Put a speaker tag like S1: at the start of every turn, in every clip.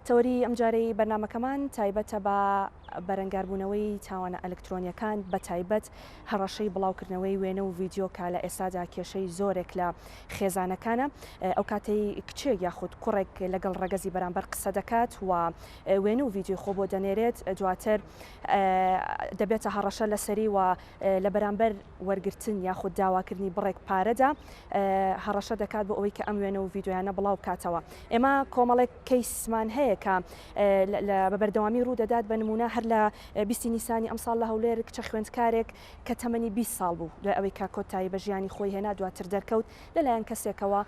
S1: تەوەری ئەمجارەی بەرنامەکەمان تایبەتە بە بەرەنگاربوونەوەی تاوانە ئەلکترۆنیەکان بەتایبەت هەڕەشەی بڵاوکردنەوەی وێنە و ڤیدیۆ کە لە ئێستادا کێشەی زۆرێک لە خێزانەکانە ئەو کاتەی کچێک یاخود کوڕێک لەگەڵ ڕەگەزی بەرامبەر قسە دەکات و وێنە و ڤیدیۆی خۆ بۆ دەنێرێت دواتر دەبێتە هەڕەشە لەسەری و لە بەرامبەر وەرگرتن یاخود داواکردنی بڕێک پارەدا هەڕەشە دەکات بۆ ئەوەی کە ئەم وێنە و ڤیدیۆیانە بڵاو بکاتەوە. ئێمە کۆمەڵێک کەیسمان هەیە کە بە بەردەوامی ڕوو دەدات، بە نموونە هەر لە بیستی نیسانی ئەمساڵ لە هەولێر کچە خوێندکارێک کە تەمەنی 20 ساڵ بوو دوای ئەوەی کە کۆتایی بە ژیانی خۆی هێنا دواتر دەرکەوت لەلایەن کەسێکەوە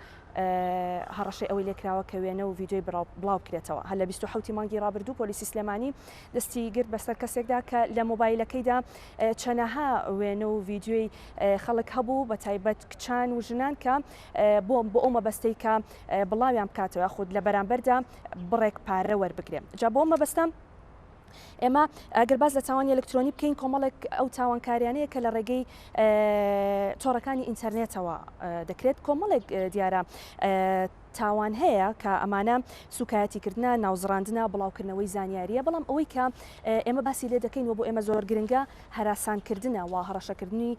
S1: هەڕەشەی ئەوەی لێکراوە کە وێنە و ڤیدیۆی بڵاو بکرێتەوە. هەر لە 27 ی مانگی ڕابردوو پۆلیسی سلێمانی دەستی گرت بەسەر کەسێکدا کە لە مۆبایلەکەیدا چەنەها وێنە و ڤیدیۆی خەڵک هەبوو بە تایبەت کچان و ژنان کە بۆ بۆ ئەو مەبەستەی کە بڵاویان بکاتەوە یاخود لە بەرامبەردا بڕێک پارە وەربگرێ. جا بۆ مەبەستە ئێمە ئەگەر باس لە تاوانی ئەلکترۆنی بکەین کۆمەڵێک ئەو تاوانکاریانەیە کە لە ڕێگەی تۆڕەکانی ئینتەرنێتەوە دەکرێت کۆمەڵێک دیارە تاوان هەیە کە ئەمانە سوکایەتیکردە ناوزڕاندنە بڵاوکردنەوەی زانیاریە بەڵام ئەوەی کە ئێمە باسی لێ دەکەین و بۆ ئێمە زۆر گرنگە هەراسانکردنە و هەڕەشەکردنی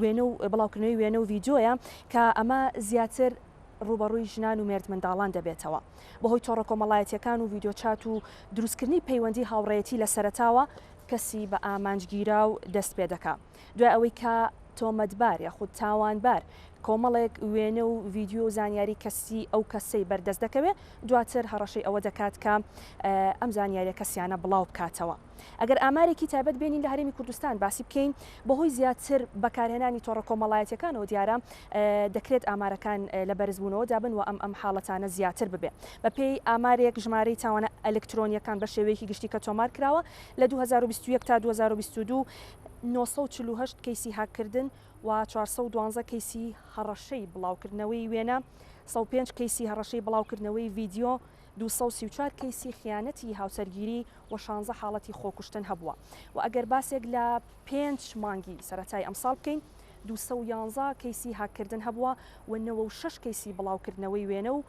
S1: وێنە و بڵاوکردنەوەی وێنە و ڤیدیۆیە کە ئەمە زیاتر ڕووبەڕووی ژنان و مێردمنداڵان دەبێتەوە. بەهۆی تۆڕە کۆمەڵایەتییەکان و ڤیدیۆ چات و دروستکردنی پەیوەندی هاوڕێیەتی لە سەرەتاوە کەسی بە ئامانجگیراو دەست پێدەکا. دوای ئەوەی کە تۆمەتبار یاخود تاوانبار کۆمەڵێک وێنە و ڤیدیۆ و زانیاری کەسی ئەو کەسەی بەردەست دەکەوێ، دواتر هەڕەشەی ئەوە دەکات کە ئەم زانیاریە کەسیانە بڵاو بکاتەوە. ئەگەر ئامارێکی تایبەت بێنین لە هەرێمی کوردستان باسی بکەین، بەهۆی زیاتر بەکارهێنانی تۆڕە کۆمەڵایەتیەکانەوە دیارە دەکرێت ئامارەکان لە بەرزبوونەوەدا بن و ئەم ئەم حاڵەتانە زیاتر ببێ. بەپێی ئامارێک ژمارەی تاوانە ئەلکترۆنیەکان بە شێوەیەکی گشتی کە تۆمار کراوە لە 2021 تا 2022 948 کەیسی هاککردن و 412 کەیسی هەڕەشەی بڵاوکردنەوەی وێنە، 105 کەیسی هەڕەشەی بڵاوکردنەوەی ڤیدیۆ، 234 کەیسی خیانەتی هاوسەرگیری و شانزە حاڵەتی خۆکوشتن هەبووە و ئەگەر باسێک لە پێنج مانگی سەرەتای ئەمساڵ بکەین 211 کەیسی هاککردن هەبووە و 96 کەیسی بڵاوکردنەوەی وێنە و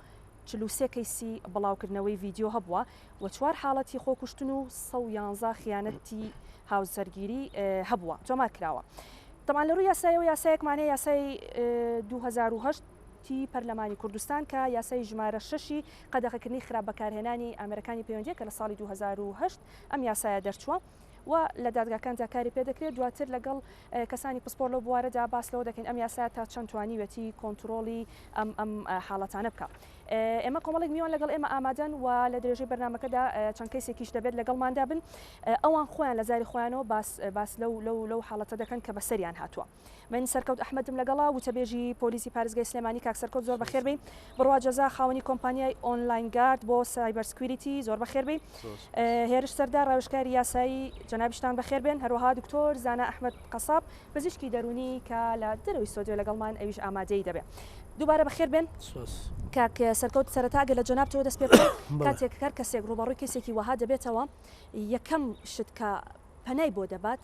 S1: 43 کەیسی بڵاوکردنەوەی ڤیدیۆ هەبووە و چوار حاڵەتی خۆکوشتن و 111 خیانەتی هاوسەرگیری هەبووە تۆمار کراوە. تەبعەن لە ڕووی یاسایەوە یاسایەکمان هەیە یاسای 2008 ی پەرلەمانی کوردستان کە یاسای ژمارە شەشی قەدەغەکردنی خراپ بەکارهێنانی ئامێرەکانی پەیوەندیە کە لە ساڵی 2008 ئەم یاسایە دەرچووە و لە دادگاکاندا کاری پێدەکرێت دواتر لەگەڵ کەسانی پسپۆر لەو بوارەدا باس لەوە دەکەین ئەم یاسایە تا چەند توانیوێتی کۆنترۆڵی ئەم ئەم حاڵەتانە بکە. ئێمە کۆمەڵێک میوان لەگەڵ ئێمە ئامادەن و لە درێژەی بەرنامەکەدا چەند کەیسێکیش دەبێت لەگەڵماندا بن ئەوان خۆیان لە زاری خۆیانەوە باس باس لەو لەو لەو حاڵەتە دەکەن کە بەسەریان هاتووە. من سەرکەوت ئەحمەدم لەگەڵە، وتەبێژی پۆلیسی پارێزگای سلێمانی کاک سەرکەوت زۆر بەخێربێی. بڕوا جەزا خاوەنی کۆمپانیای ئۆنلاین گارد بۆ cyber security زۆر بەخێربێی. هێرش سەردار ڕاوێژکاری یاسایی جەنابیشتان بەخێربێن. هەروەها دکتۆر زانا ئەحمەد قەساب پزیشکی دەروونی کە لە دەرەوەی ستۆدیۆ لەگەڵمان ئەویش ئامادەیی دەبێ. دووبارە بەخێربێن. کاک سەرکەوت سەرەتا ئەگەر لە جەنابتەوە دەست پێ بکەین کاتێک هەر کەسێک ڕووبەڕووی کەیسێکی وەها دەبێتەوە یەکەم شت کە پەنای بۆ دەبات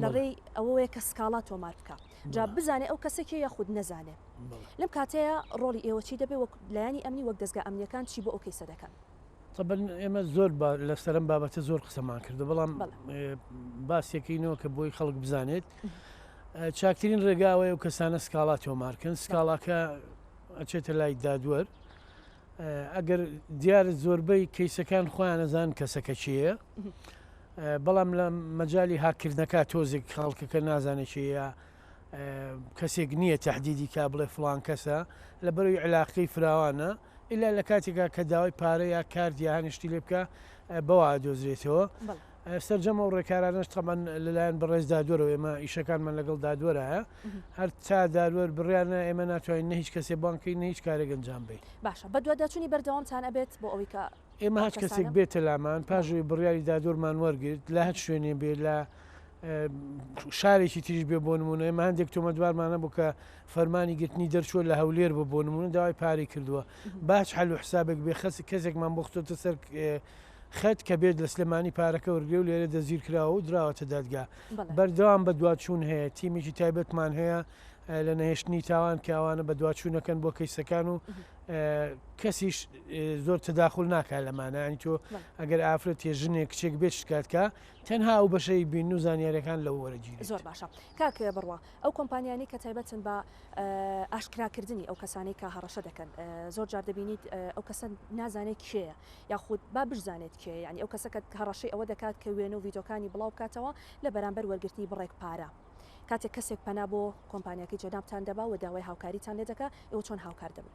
S1: لە ڕێی ئەوەیە کە سکاڵا تۆمار بکا جا بزانێ ئەو کەسە کێ یاخود نەزانێ لەم کاتەیە ڕۆڵی ئێوە چی دەبێ وەک لایەنی ئەمنی وەک دەزگا ئەمنیەکان چی بۆ ئەو کەیسە دەکەن؟
S2: تەبەن ئێمە زۆر لەسەر ئەم بابەتە زۆر قسەمان کردو بەڵام باسێکینەوە کە بۆی خەڵک بزانێت چاکترین ڕێگاوەیە و کەسانە سکاڵا تۆمارکەن سکاڵاکە ئەچێتە لای دادوەر ئەگەر دیارە زۆربەی کەیسەکان خۆیان ئەزان کەسەکە کێیە بەڵام لە مەجای هاکردنەکە تۆزێک خەڵکەکە نازانێت کێیە کەسێک نییە تهدیدی کا بڵێ فلان کەسە لە بەرەوەی علاقەی فراوانە ئیلا لە کاتێکا کە داوای پارە یا کارت یا هەنیشتی لێ بکە بەوە دۆزرێتەوە سەرجەم ئەو ڕێکارانەش تەبعەن لەلایەن بەڕێز دادوەرەوە ئێمە ئیشەکانمان لەگەڵ دادوەرایە هەر تا دادوەر بڕیار نە ئێمە ناتوانین نە هیچ کەسێ بانگ کەین نە هیچ کارێک ئەنجام بەین.
S1: باشە بەدواداچوونی بەردەوامتان ئەبێت بۆ ئەوەی کە
S2: ئێمە هەچ کەسێک بێتە لامان پاش ئەوەی بڕیاری دادوەرمان وەرگرت لە هەچ شوێنێ بێ لە شارێکی تریش بێ بۆ نمونە ئێمە هەندێک تۆمەتبارمان هەبوو کە فەرمانی گرتنی دەرچووە لە هەولێر بۆ بۆ نمونە داوای پارەی کردووە باچ حەل و حسابێک بێ خەس کەسێکمان بۆ خستۆتە سەر خەت کە بێت لە سلێمانی پارەکە وەرگرێ و لێرە دەستگیر کراوە و دراوەتە دادگا. بەردەوام بەدواچوون هەیە، تیمێکی تایبەتمان هەیە. لە نەهێشتنی تاوان کە ئەوانە بەدواچوونەکەن بۆ کەیسەکان و کەسیش زۆر تەداخول ناکات لەمانە ینی تۆ ئەگەر ئافرەت ژنێک کچێک بێت شکات کە تەنها ئەو بەشەی بین و زانیارەکان لەو وەرەگیرێت.
S1: زۆر باشە کاک بڕوا ئەو کۆمپانیانەی کە تایبەتن بە ئاشکراکردنی ئەو کەسانەی کە هەڕەشە دەکەن زۆر جار دەبینیت ئەو کەسە نازانێت کێیە یاخود با بشزانێت کێیە یانی ئەو کەسە کە هەڕەشەی ئەوە دەکات کە وێنە و ڤیدۆکانی بڵاو بکاتەوە لە بەرامبەر وەرگرتنی بڕێک پارە کاتێک کەسێک پەنا بۆ کۆمپانیاکەی جەنابتان دەبا و داوای هاوکاریتان لێ دەکا ئێوە چۆن هاوکار دەبن؟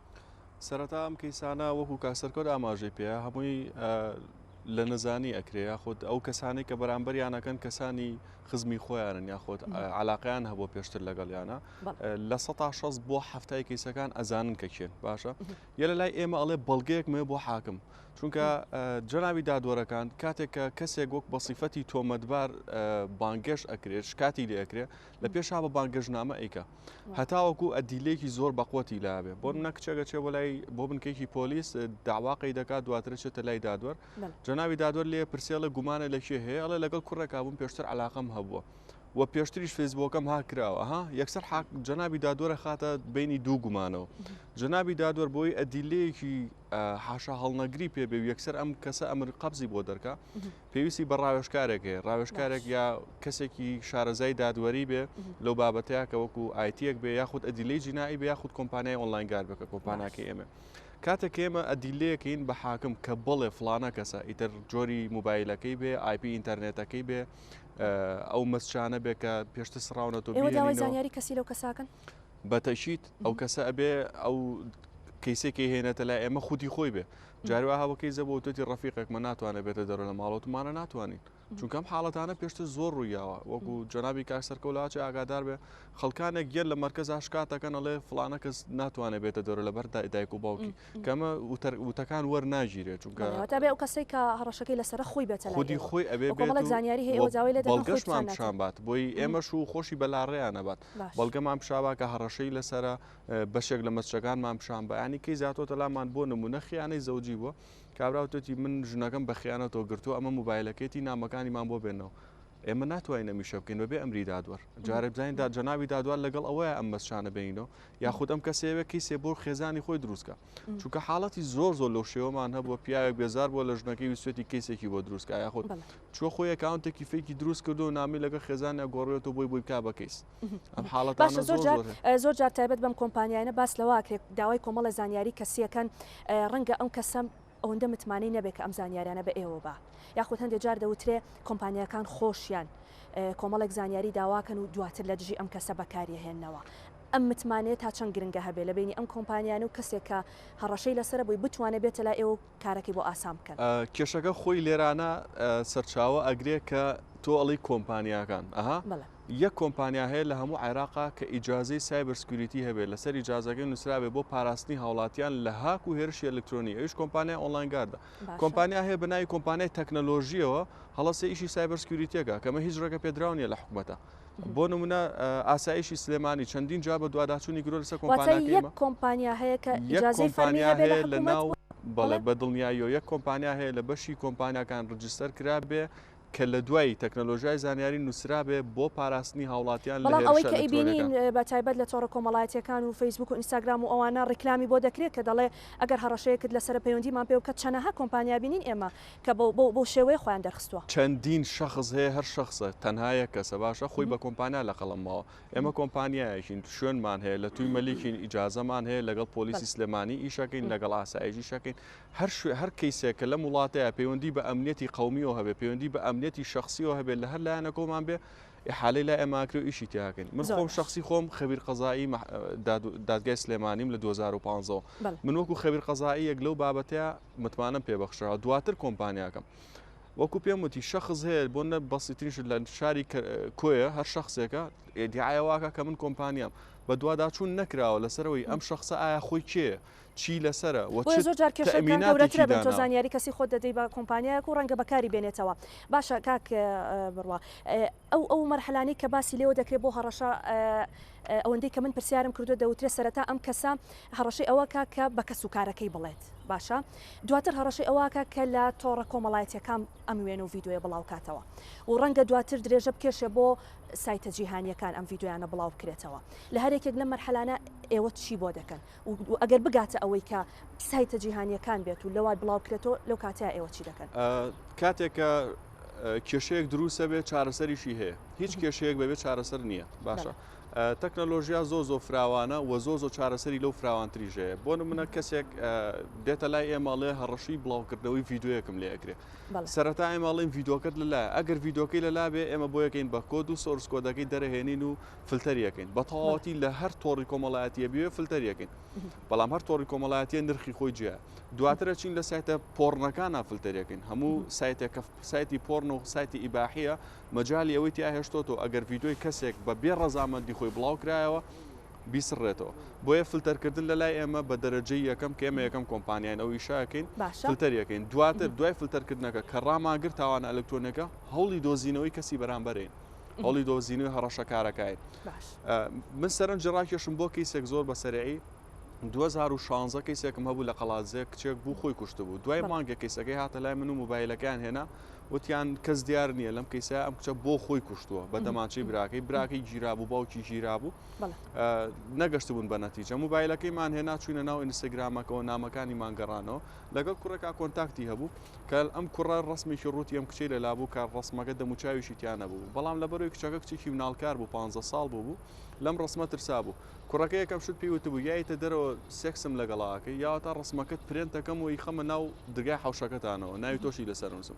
S3: سەرەتا ئەم کەیسانە وەکو کاک سەرکەوت ئاماژەی پێیا هەمووی لە نەزانی ئەکرێ یاخود ئەو کەسانەی کە بەرامبەریان ئەکەن کەسانی خزمی خۆیانن یاخود علاقیان هەبوو پێشتر لەگەڵیانە لە 16 بۆ هەفتای کەیسەکان ئەزانن کە کێن باشە یە لە لای ئێمە ئەڵێ بەڵگەیەکمێ بۆ حاکم چونکە جەنابی دادوەرەکان کاتێک کە کەسێک وەک بەسیفەتی تۆمەتبار بانگێش ئەکرێت شکاتی لێ ئەکرێ لە پێشا بە بانگێشنامە ئەیکا هەتاوەکو ئەدیلەیەکی زۆر بەقوەتی لابێ بۆ منە کچێکە چێ بۆ لای بۆ بنکێکی پۆلیس داواقەی دەکات دواتر چێتە لای دادوەر جەناوی دادوەر لێ پرسێڵە گومانە لە کێ هەیە ئەڵێ لەگەڵ کوڕێکا بووم پێشتر علاقەم هەبووە و پێشتریش فەیسبووکەم هاک کراوە ها یەکسەر حاک جەنابی دادوەرە خاتە بینی دوو گومانەوە جەنابی دادوەر بۆی ئەدیلەیەکی حاشا هەڵنەگری پێ بێ و یەکسەر ئەم کەسە ئەمر قەبزی بۆ دەرکا پێویستی بە ڕاوێژکارێک هەیە ڕاوێژکارێک یا کەسێکی شارەزای دادوەری بێ لەو بابەتەیە کە وەکو ئایتیەک بێ یاخود ئەدیلەی جینایی بێ یاخود کۆمپانیای ئۆنلاین گارد بکە کۆمپانیاکەی ئێمە کاتێک ئێمە ئەدیلەیەکەین بە حاکم کە بڵێ فلانە کەسە ئیتر جۆری موبایلەکەی بێ ئایپی ئینتەرنێتەکەی بێ ئەو مەسجانە بێ کە پێشتر سڕاونەتەوە
S1: ئێوە داوای زانیاری کەسی لەو کەساکەن؟
S3: بە تەکید ئەو کەسە ئەبێ ئەو کەیسێکی هێنێتە لای ئێمە خودی خۆی بێ جاروا هەوەکەی زە بۆ توێتی ڕەفیقێکمە ناتوانێت بێتە دەرەوە لە ماڵەوەتمانە ناتوانین چونکە ئەم حاڵەتانە پێشتر زۆر ڕوویاوە وەکو جەنابی کاک سەرکەوت لاچێ ئاگادار بێ خەڵکانێک گەر لە مەرکەز شکاتەکەن ئەڵێ فڵانە کەس ناتوانێت بێتە دەرەوە لەبەر دایک و باوکی کەمە وتەکان وەرناگیرێت چونکە
S1: تا بێ ئەو کەسەی کە هەڕەشەکەی لەسەرە خۆی بێتە لای
S3: خودی
S1: ئێوە.
S3: خۆی ئەبێ
S1: و کۆمەڵێک
S3: بێت و
S1: زانیاری هەیە ئێوە داوای لێ دەکەن خۆی
S3: بەڵگەشمان
S1: پیشان ناتێ.
S3: پیشان بات بۆی ئێمەش و خۆشی بەلاڕێیا نەبات
S1: باش.
S3: بەڵگەمان پیشابا کە هەڕەشەی لەسەرە بەشێک لە مەسجەکانمان پیشان بە یانی کەی زیاتۆتە لامان بۆ نمونە خیانەی زەوجی بووە کابرا وتێتی من ژنەکەم بە خیانەتەوە گرتووە ئەمە موبایلەکەیتی نامەکانیمان بۆ بێنەوە ئێمە ناتوانین ئەمیشە بکەین بەبێ ئەمری دادوەر جارێ بزانین دا جەنابی دادوار لەگەڵ ئەوەیە ئەم مەسجانە بێنینەوە یاخود ئەم کەسەیەوێ کەیسێ بۆ خێزانی خۆی دروستکە چونکە حاڵەتی زۆر زۆر لەو شێوەمان هەبووە پیاوێک بێزار بووە لە ژنەکەی ویستێتی کەیسێکی بۆ دروستکە یاخود چوە خۆی ئەکاونتێکی fake ی دروست کردو و نامی لەگەڵ خێزانیا گۆڕێتەوە بۆی بۆی بکا بە کەیس ئەم حاڵەتانە
S1: باشە زۆر
S3: زۆر
S1: جار
S3: زۆر هەیە.
S1: زۆر جار تایبەت بەم کۆمپانیایانە باس لەوە ئەکرێت داوای کۆمەڵێ زانیاری کەسیەکەن ڕەنگە ئەم کەسە ئەوەندە متمانەی نەبێت کە ئەم زانیاریانە بە ئێوە با یاخود هەندێک جار دەوترێ کۆمپانیاکان خۆشیان کۆمەڵێک زانیاری داواکەن و دواتر لە دژی ئەم کەسە بەکاریهێننەوە ئەم متمانەیە تا چەند گرنگە هەبێ لە بەینی ئەم کۆمپانیانە و کەسێک کە هەڕەشەی لەسەرە بۆی بتوانێت بێتە لای ئێوە و کارەکەی بۆ ئاسان بکەن؟
S3: کێشەکە خۆی لێرانە سەرچاوە ئەگرێ کە تۆ ئەڵێی کۆمپانیاکان ئەها یەک کۆمپانیا هەیە لە هەموو عێراقا کە ئیجازەی cyber security هەبێت لەسەر ئیجازەکەی نووسرابێ بۆ پاراستنی هاوڵاتیان لە هاک و هێرشی ئەلکترۆنی ئەویش کۆمپانیای ئۆنلاین گاردە کۆمپانیا هەیە بە ناوی کۆمپانیای تەکنەلۆژیەوە هەڵەسێ ئیشی cyber security یەکە کەمە هیچ ڕێگە پێدراو نیە لە حکومەتە بۆ نمونە ئاسایشی سلێمانی چەندین جار بە دواداچوونی گرۆ لەسەر کۆمپانیاکەی
S1: یەک کۆمپانیا هەیە کە ئیجازەی فەرمی هەبێ لە حکومەت
S3: بەڵێ بە دڵنیاییەوە یەک کۆمپانیا هەیە لە بەشی کۆمپانیاکان register کرابێ کە لە دوای تەکنەلۆژیای زانیاری نووسرابێ بۆ پاراستنی هاوڵاتیان لە
S1: بەڵام ئەوەی
S3: هێرشە
S1: کە ئەیبینین
S3: ئەلکترۆنیەکان.
S1: بە تایبەت لە تۆڕە کۆمەڵایەتیەکان و فەیسبوک و ئینستاگرام و ئەوانە ڕیکلامی بۆ دەکرێت کە دەڵێ ئەگەر هەڕەشەیەکت لەسەرە پەیوەندیمان پێ بکە چەنەها کۆمپانیا بینین ئێمە کە بەو بەو بەو شێوەیە خۆیان دەرخستووە.
S3: چەندین شەخس هەیە هەر شەخسە تەنها یەک کەسە باشە خۆی بە کۆمپانیا لە قەڵەم ماوە ئێمە کۆمپانیایەکین شوێنمان هەیە لە توی مەلیکین ئیجازەمان هەیە لەگەڵ پۆلیسی سلێمانی ئیشەکەین لەگەڵ ئاسایش ئیشەکەین هەر شوێ هەر کەیسێک کە لەم وڵاتەیە پەیوەندی بە ئەمنیەتی قەومیەوە هەبێ پەیوەندی بە ئەمنیەتی شەخسیەوە هەبێ لە هەر لایەنەکەومان بێ ئیحالەی لای ئێمە ئەکرێ و ئیشی تیا ئەکەین من
S1: زۆر
S3: خۆم
S1: باش.
S3: شەخسی خۆم خەبیر قەزایی مەح- داد- دادگای سلێمانیم لە 2015
S1: بەڵێ.
S3: من وەکو خەبیر قەزاییەک لەو بابەتەیە متمانەم پێ بەخشراوە دواتر کۆمپانیاکەم وەکو پێم وتی شەخس هەیە بۆ نە بەسیترین شت لە شاری کۆیە هەر شەخسێکە ئیدیعای واکە کە من کۆمپانیام بەدواداچوون نەکراوە لەسەرەوەی ئەم شەخسە ئایا خۆی کێیە چی لەسەرە و
S1: بۆیە
S3: چ
S1: زۆر جار کێشەکان
S3: تەئمیناتێکی
S1: گەورەترە بن تۆ
S3: داناوە.
S1: زانیاری کەسی خۆت دەدەی بە کۆمپانیایەک و ڕەنگە بەکاری بێنێتەوە باشە کاک بڕوا ئەو ئەو مەرحەلانەی کە باسی لێوە دەکرێت بۆ هەڕەشە ئەوەندەی کە من پرسیارم کردووە دەوترێت سەرەتا ئەم کەسە هەڕەشەی ئەوە کا کە بە کەس و کارەکەی بڵێت باشە دواتر هەڕەشەی ئەوە کا کە لە تۆڕە کۆمەڵایەتیەکان ئەم وێنە و ڤیدیۆیە بڵاو کاتەوە و ڕەنگە دواتر درێژە بکێشێ بۆ سایتە جیهانیەکان ئەم ڤیدیۆیانە بڵاو بکرێتەوە لە هەر. هەر یەکێک لەم مەرحەلانە ئێوە چی بۆ دەکەن و ئەگەر بگاتە ئەوەی کە سایتە جیهانیەکان بێت و لەوات بڵاو کرێتەوە لەو کاتەیە ئێوە چی دەکەن؟
S3: کاتێک کە کێشەیەک دروستە بێت چارەسەریشی هەیە هیچ کێشەیەک بەبێ چارەسەر نییە باشە تەکنەلۆژیا زۆر زۆر فراوانە و زۆر زۆر چارەسەری لەو فراوانتریش هەیە بۆ نمونە کەسێک دێتە لای ئێمە ئەڵێ هەڕەشەی بڵاوکردنەوەی ڤیدیۆیەکم لێ ئەکرێ سەرەتا ئێمە ئەڵێین ڤیدیۆکەت لەلایە ئەگەر ڤیدیۆکەی لەلا بێ ئێمە بۆ یەکەین بە کۆد و source code ەکەی دەرەهێنین و فلتەری ئەکەین بە تەواوەتی لە هەر تۆڕی کۆمەڵایەتیە بێ فلتەری ئەکەین بەڵام هەر تۆڕی کۆمەڵایەتیە نرخی خۆی جیا دواتر ئەچین لە سایتە پۆڕنەکانە فلتەری ئەکەین هەموو سایتێک کە سایتی پۆڕن و سایتی ئیباحیە مەجالی ئەوەی تیا هێشتۆتەوە ئەگەر ڤیدیۆی کەسێک بە بێ ڕەزامەندی خۆی بڵاو کرایەوە بیسڕێتەوە بۆیە فلتەرکردن لە لای ئێمە بە دەرەجەی یەکەم کە ئێمە یەکەم کۆمپانیاین ئەو ئیشەکەین فلتەر یەکەین دواتر دوای فلتەرکردنەکە کە ڕامانگرت تاوانە ئەلکترۆنیەکە هەوڵی دۆزینەوەی کەسی بەرامبەرین هەوڵی دۆزینەوەی هەڕەشەکارەکەین من سەرنج ڕاکێشم بۆ کەیسێک زۆر بە سەرعی 2016 کەیسێکم هەبوو لە قەڵادزێ کچێک بوو خۆی کوشتبوو دوای مانگێک کەیسەکەی هاتە لای من و مۆبایلەکەیان هێنا وتیان کەس دیار نییە لەم کەیسە ئەم کچە بۆ خۆی کوشتووە بە دەمانچەی براکەی براکەی گیرابوو باوکی گیرابوو نەگەشتبوون بە نەتیجە موبایلەکەیمان هێنا چوینە ناو ئینستاگرامەکەەوە نامەکانی مانگەڕانەوە لەگەڵ کوڕێکا contact ی هەبوو کە ئەم کوڕە ڕسمێکی ڕووتی ئەم کچەی لەلا بوو کە ڕسمەکە دەموچاویشی تیا نەبوو بەڵام لەبەرەوەی کچەکە کچێکی مناڵکار بوو 15 ساڵ بوو بوو لەم ڕسمە ترسا بوو کوڕەکە یەکەم شت پێی وتبوو یایتە دەرەوە سێکسم لەگەڵا ئەکەی یاوە تا ڕسمەکەت پرێنت ئەکەم و ئەیخەمە ناو درگای حەوشەکەتانەوە ناوی تۆشی لەسەر نووسم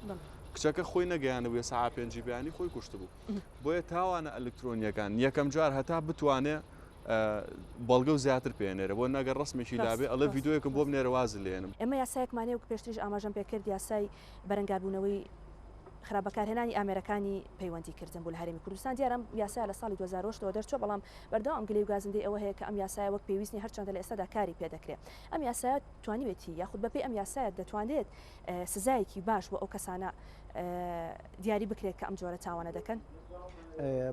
S3: کچەکە خۆی نەگەیاندبووە سەعا پێنجی بەیانی خۆی کوشتبوو بۆیە تاوانە ئەلکترۆنیەکان یەکەم جار هەتا بتوانێ بەڵگە و زیاتر پێنێرە بۆ نەگەر ڕسمێکی لابێ ئەڵێ ڤیدیۆیەکم بۆ بنێرە واز لێنم.
S1: ئێمە یاسایەکمان هەیە وەک پێشتریش ئاماژەم پێکرد یاسای بەرەنگاربوونەوەی خراپ بەکارهێنانی ئامێرەکانی پەیوەندی کردن بوو لە هەرێمی کوردستان دیارە ئەم یاسایە لە ساڵی 2008 ەوە دەرچووە بەڵام بەردەوام گلەی و گازندەی ئەوە هەیە کە ئەم یاسایە وەک پێویست نیە هەرچەندە لە ئێستادا کاری پێدەکرێت ئەم یاسایە توانیوێتی یاخود بەپێی ئەم یاسایە دەتوانرێت سزایەکی باش بۆ ئەو کەسانە دیاری بکرێت کە ئەم جۆرە تاوانە دەکەن؟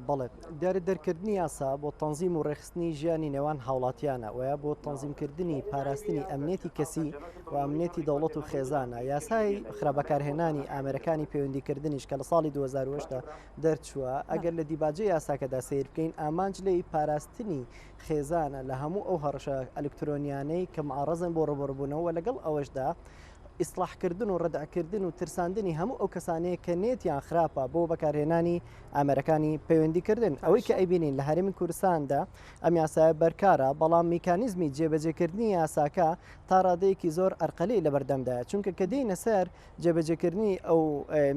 S4: بەڵێ دیارە دەرکردنی یاسا بۆ تەنزیم و ڕێکخستنی ژیانی نێوان هاوڵاتیانە وە بۆ تەنزیمکردنی پاراستنی ئەمنیەتی کەسی و ئەمنیەتی دەوڵەت و خێزانە یاسای خراپ بەکارهێنانی ئامێرەکانی پەیوەندیکردنیش کە لە ساڵی 2010 دەرچووە ئەگەر لە دیباجەی یاساکەدا سەیر بکەین ئامانج لێی پاراستنی خێزانە لە هەموو ئەو هەڕەشە ئەلکترۆنیانەی کە معڕەزن بۆ ڕوبەڕبوونەوە لەگەڵ ئەوەشدا ئیسڵاحکردن و ڕەدعکردن و ترساندنی هەموو ئەو کەسانەیە کە نێتیان خراپە بۆ بەکارهێنانی ئامێرەکانی پەیوەندیکردن. ئەوەی کە ئەیبینین لە هەرێمی کوردستاندا ئەم یاسایە بەرکارە، بەڵام میکانیزمی جێبەجێکردنی یاساکە تا ڕادەیەکی زۆر ئەرقەلەی لەبەردەمدایە، چونکە کە دێینە سەر جێبەجێکردنی ئەو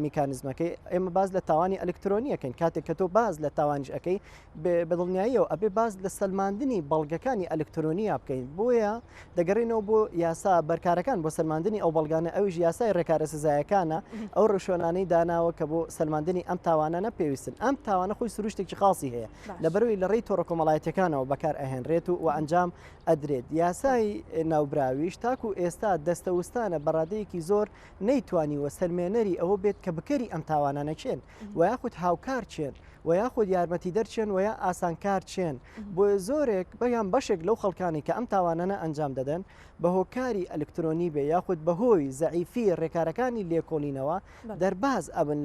S4: میکانیزمەکەی ئێمە باس لە تاوانی ئەلکترۆنی ئەکەین، کاتێک کە تۆ باس لە تاوانیش ئەکەی بە دڵنیاییەوە ئەبێ باس لە سەلماندنی بەڵگەکانی ئەلکترۆنیا بکەین، بۆیە دەگەڕێینەوە بۆ یاسا بەرکارەکان بۆ سەلماندنی ئەو بەڵگانە ئەویش یاسای ڕێکارە سزایەکانە ئەو ڕێوشوێنانەی داناوە کە بۆ سەلماندنی ئەم تاوانانە پێویستن ئەم تاوانە خۆی سروشتێکی خاصی هەیە لەبەرەوەی لە ڕێی تۆڕە کۆمەڵایەتیەکانەوە بەکار ئەهێنرێت و ئەنجام ئەدرێت یاسای ناوبراویش تاکو ئێستا دەستەوستانە بە ڕادەیەکی زۆر نەیتوانیوە سەلمێنەری ئەوە بێت کە بکەری ئەم تاوانانە کێن و یاخود هاوکار کێن و یاخود یارمەتیدەر چێن و یا ئاسانکار چێن بۆیە زۆرێک بەیان بەشێک لەو خەڵکانی کە ئەم تاوانانە ئەنجام دەدەن بە هۆکاری ئەلکترۆنی بێ یاخود بەهۆی زەعیفی ڕێکارەکانی لێکۆڵینەوە دەرباز ئەبن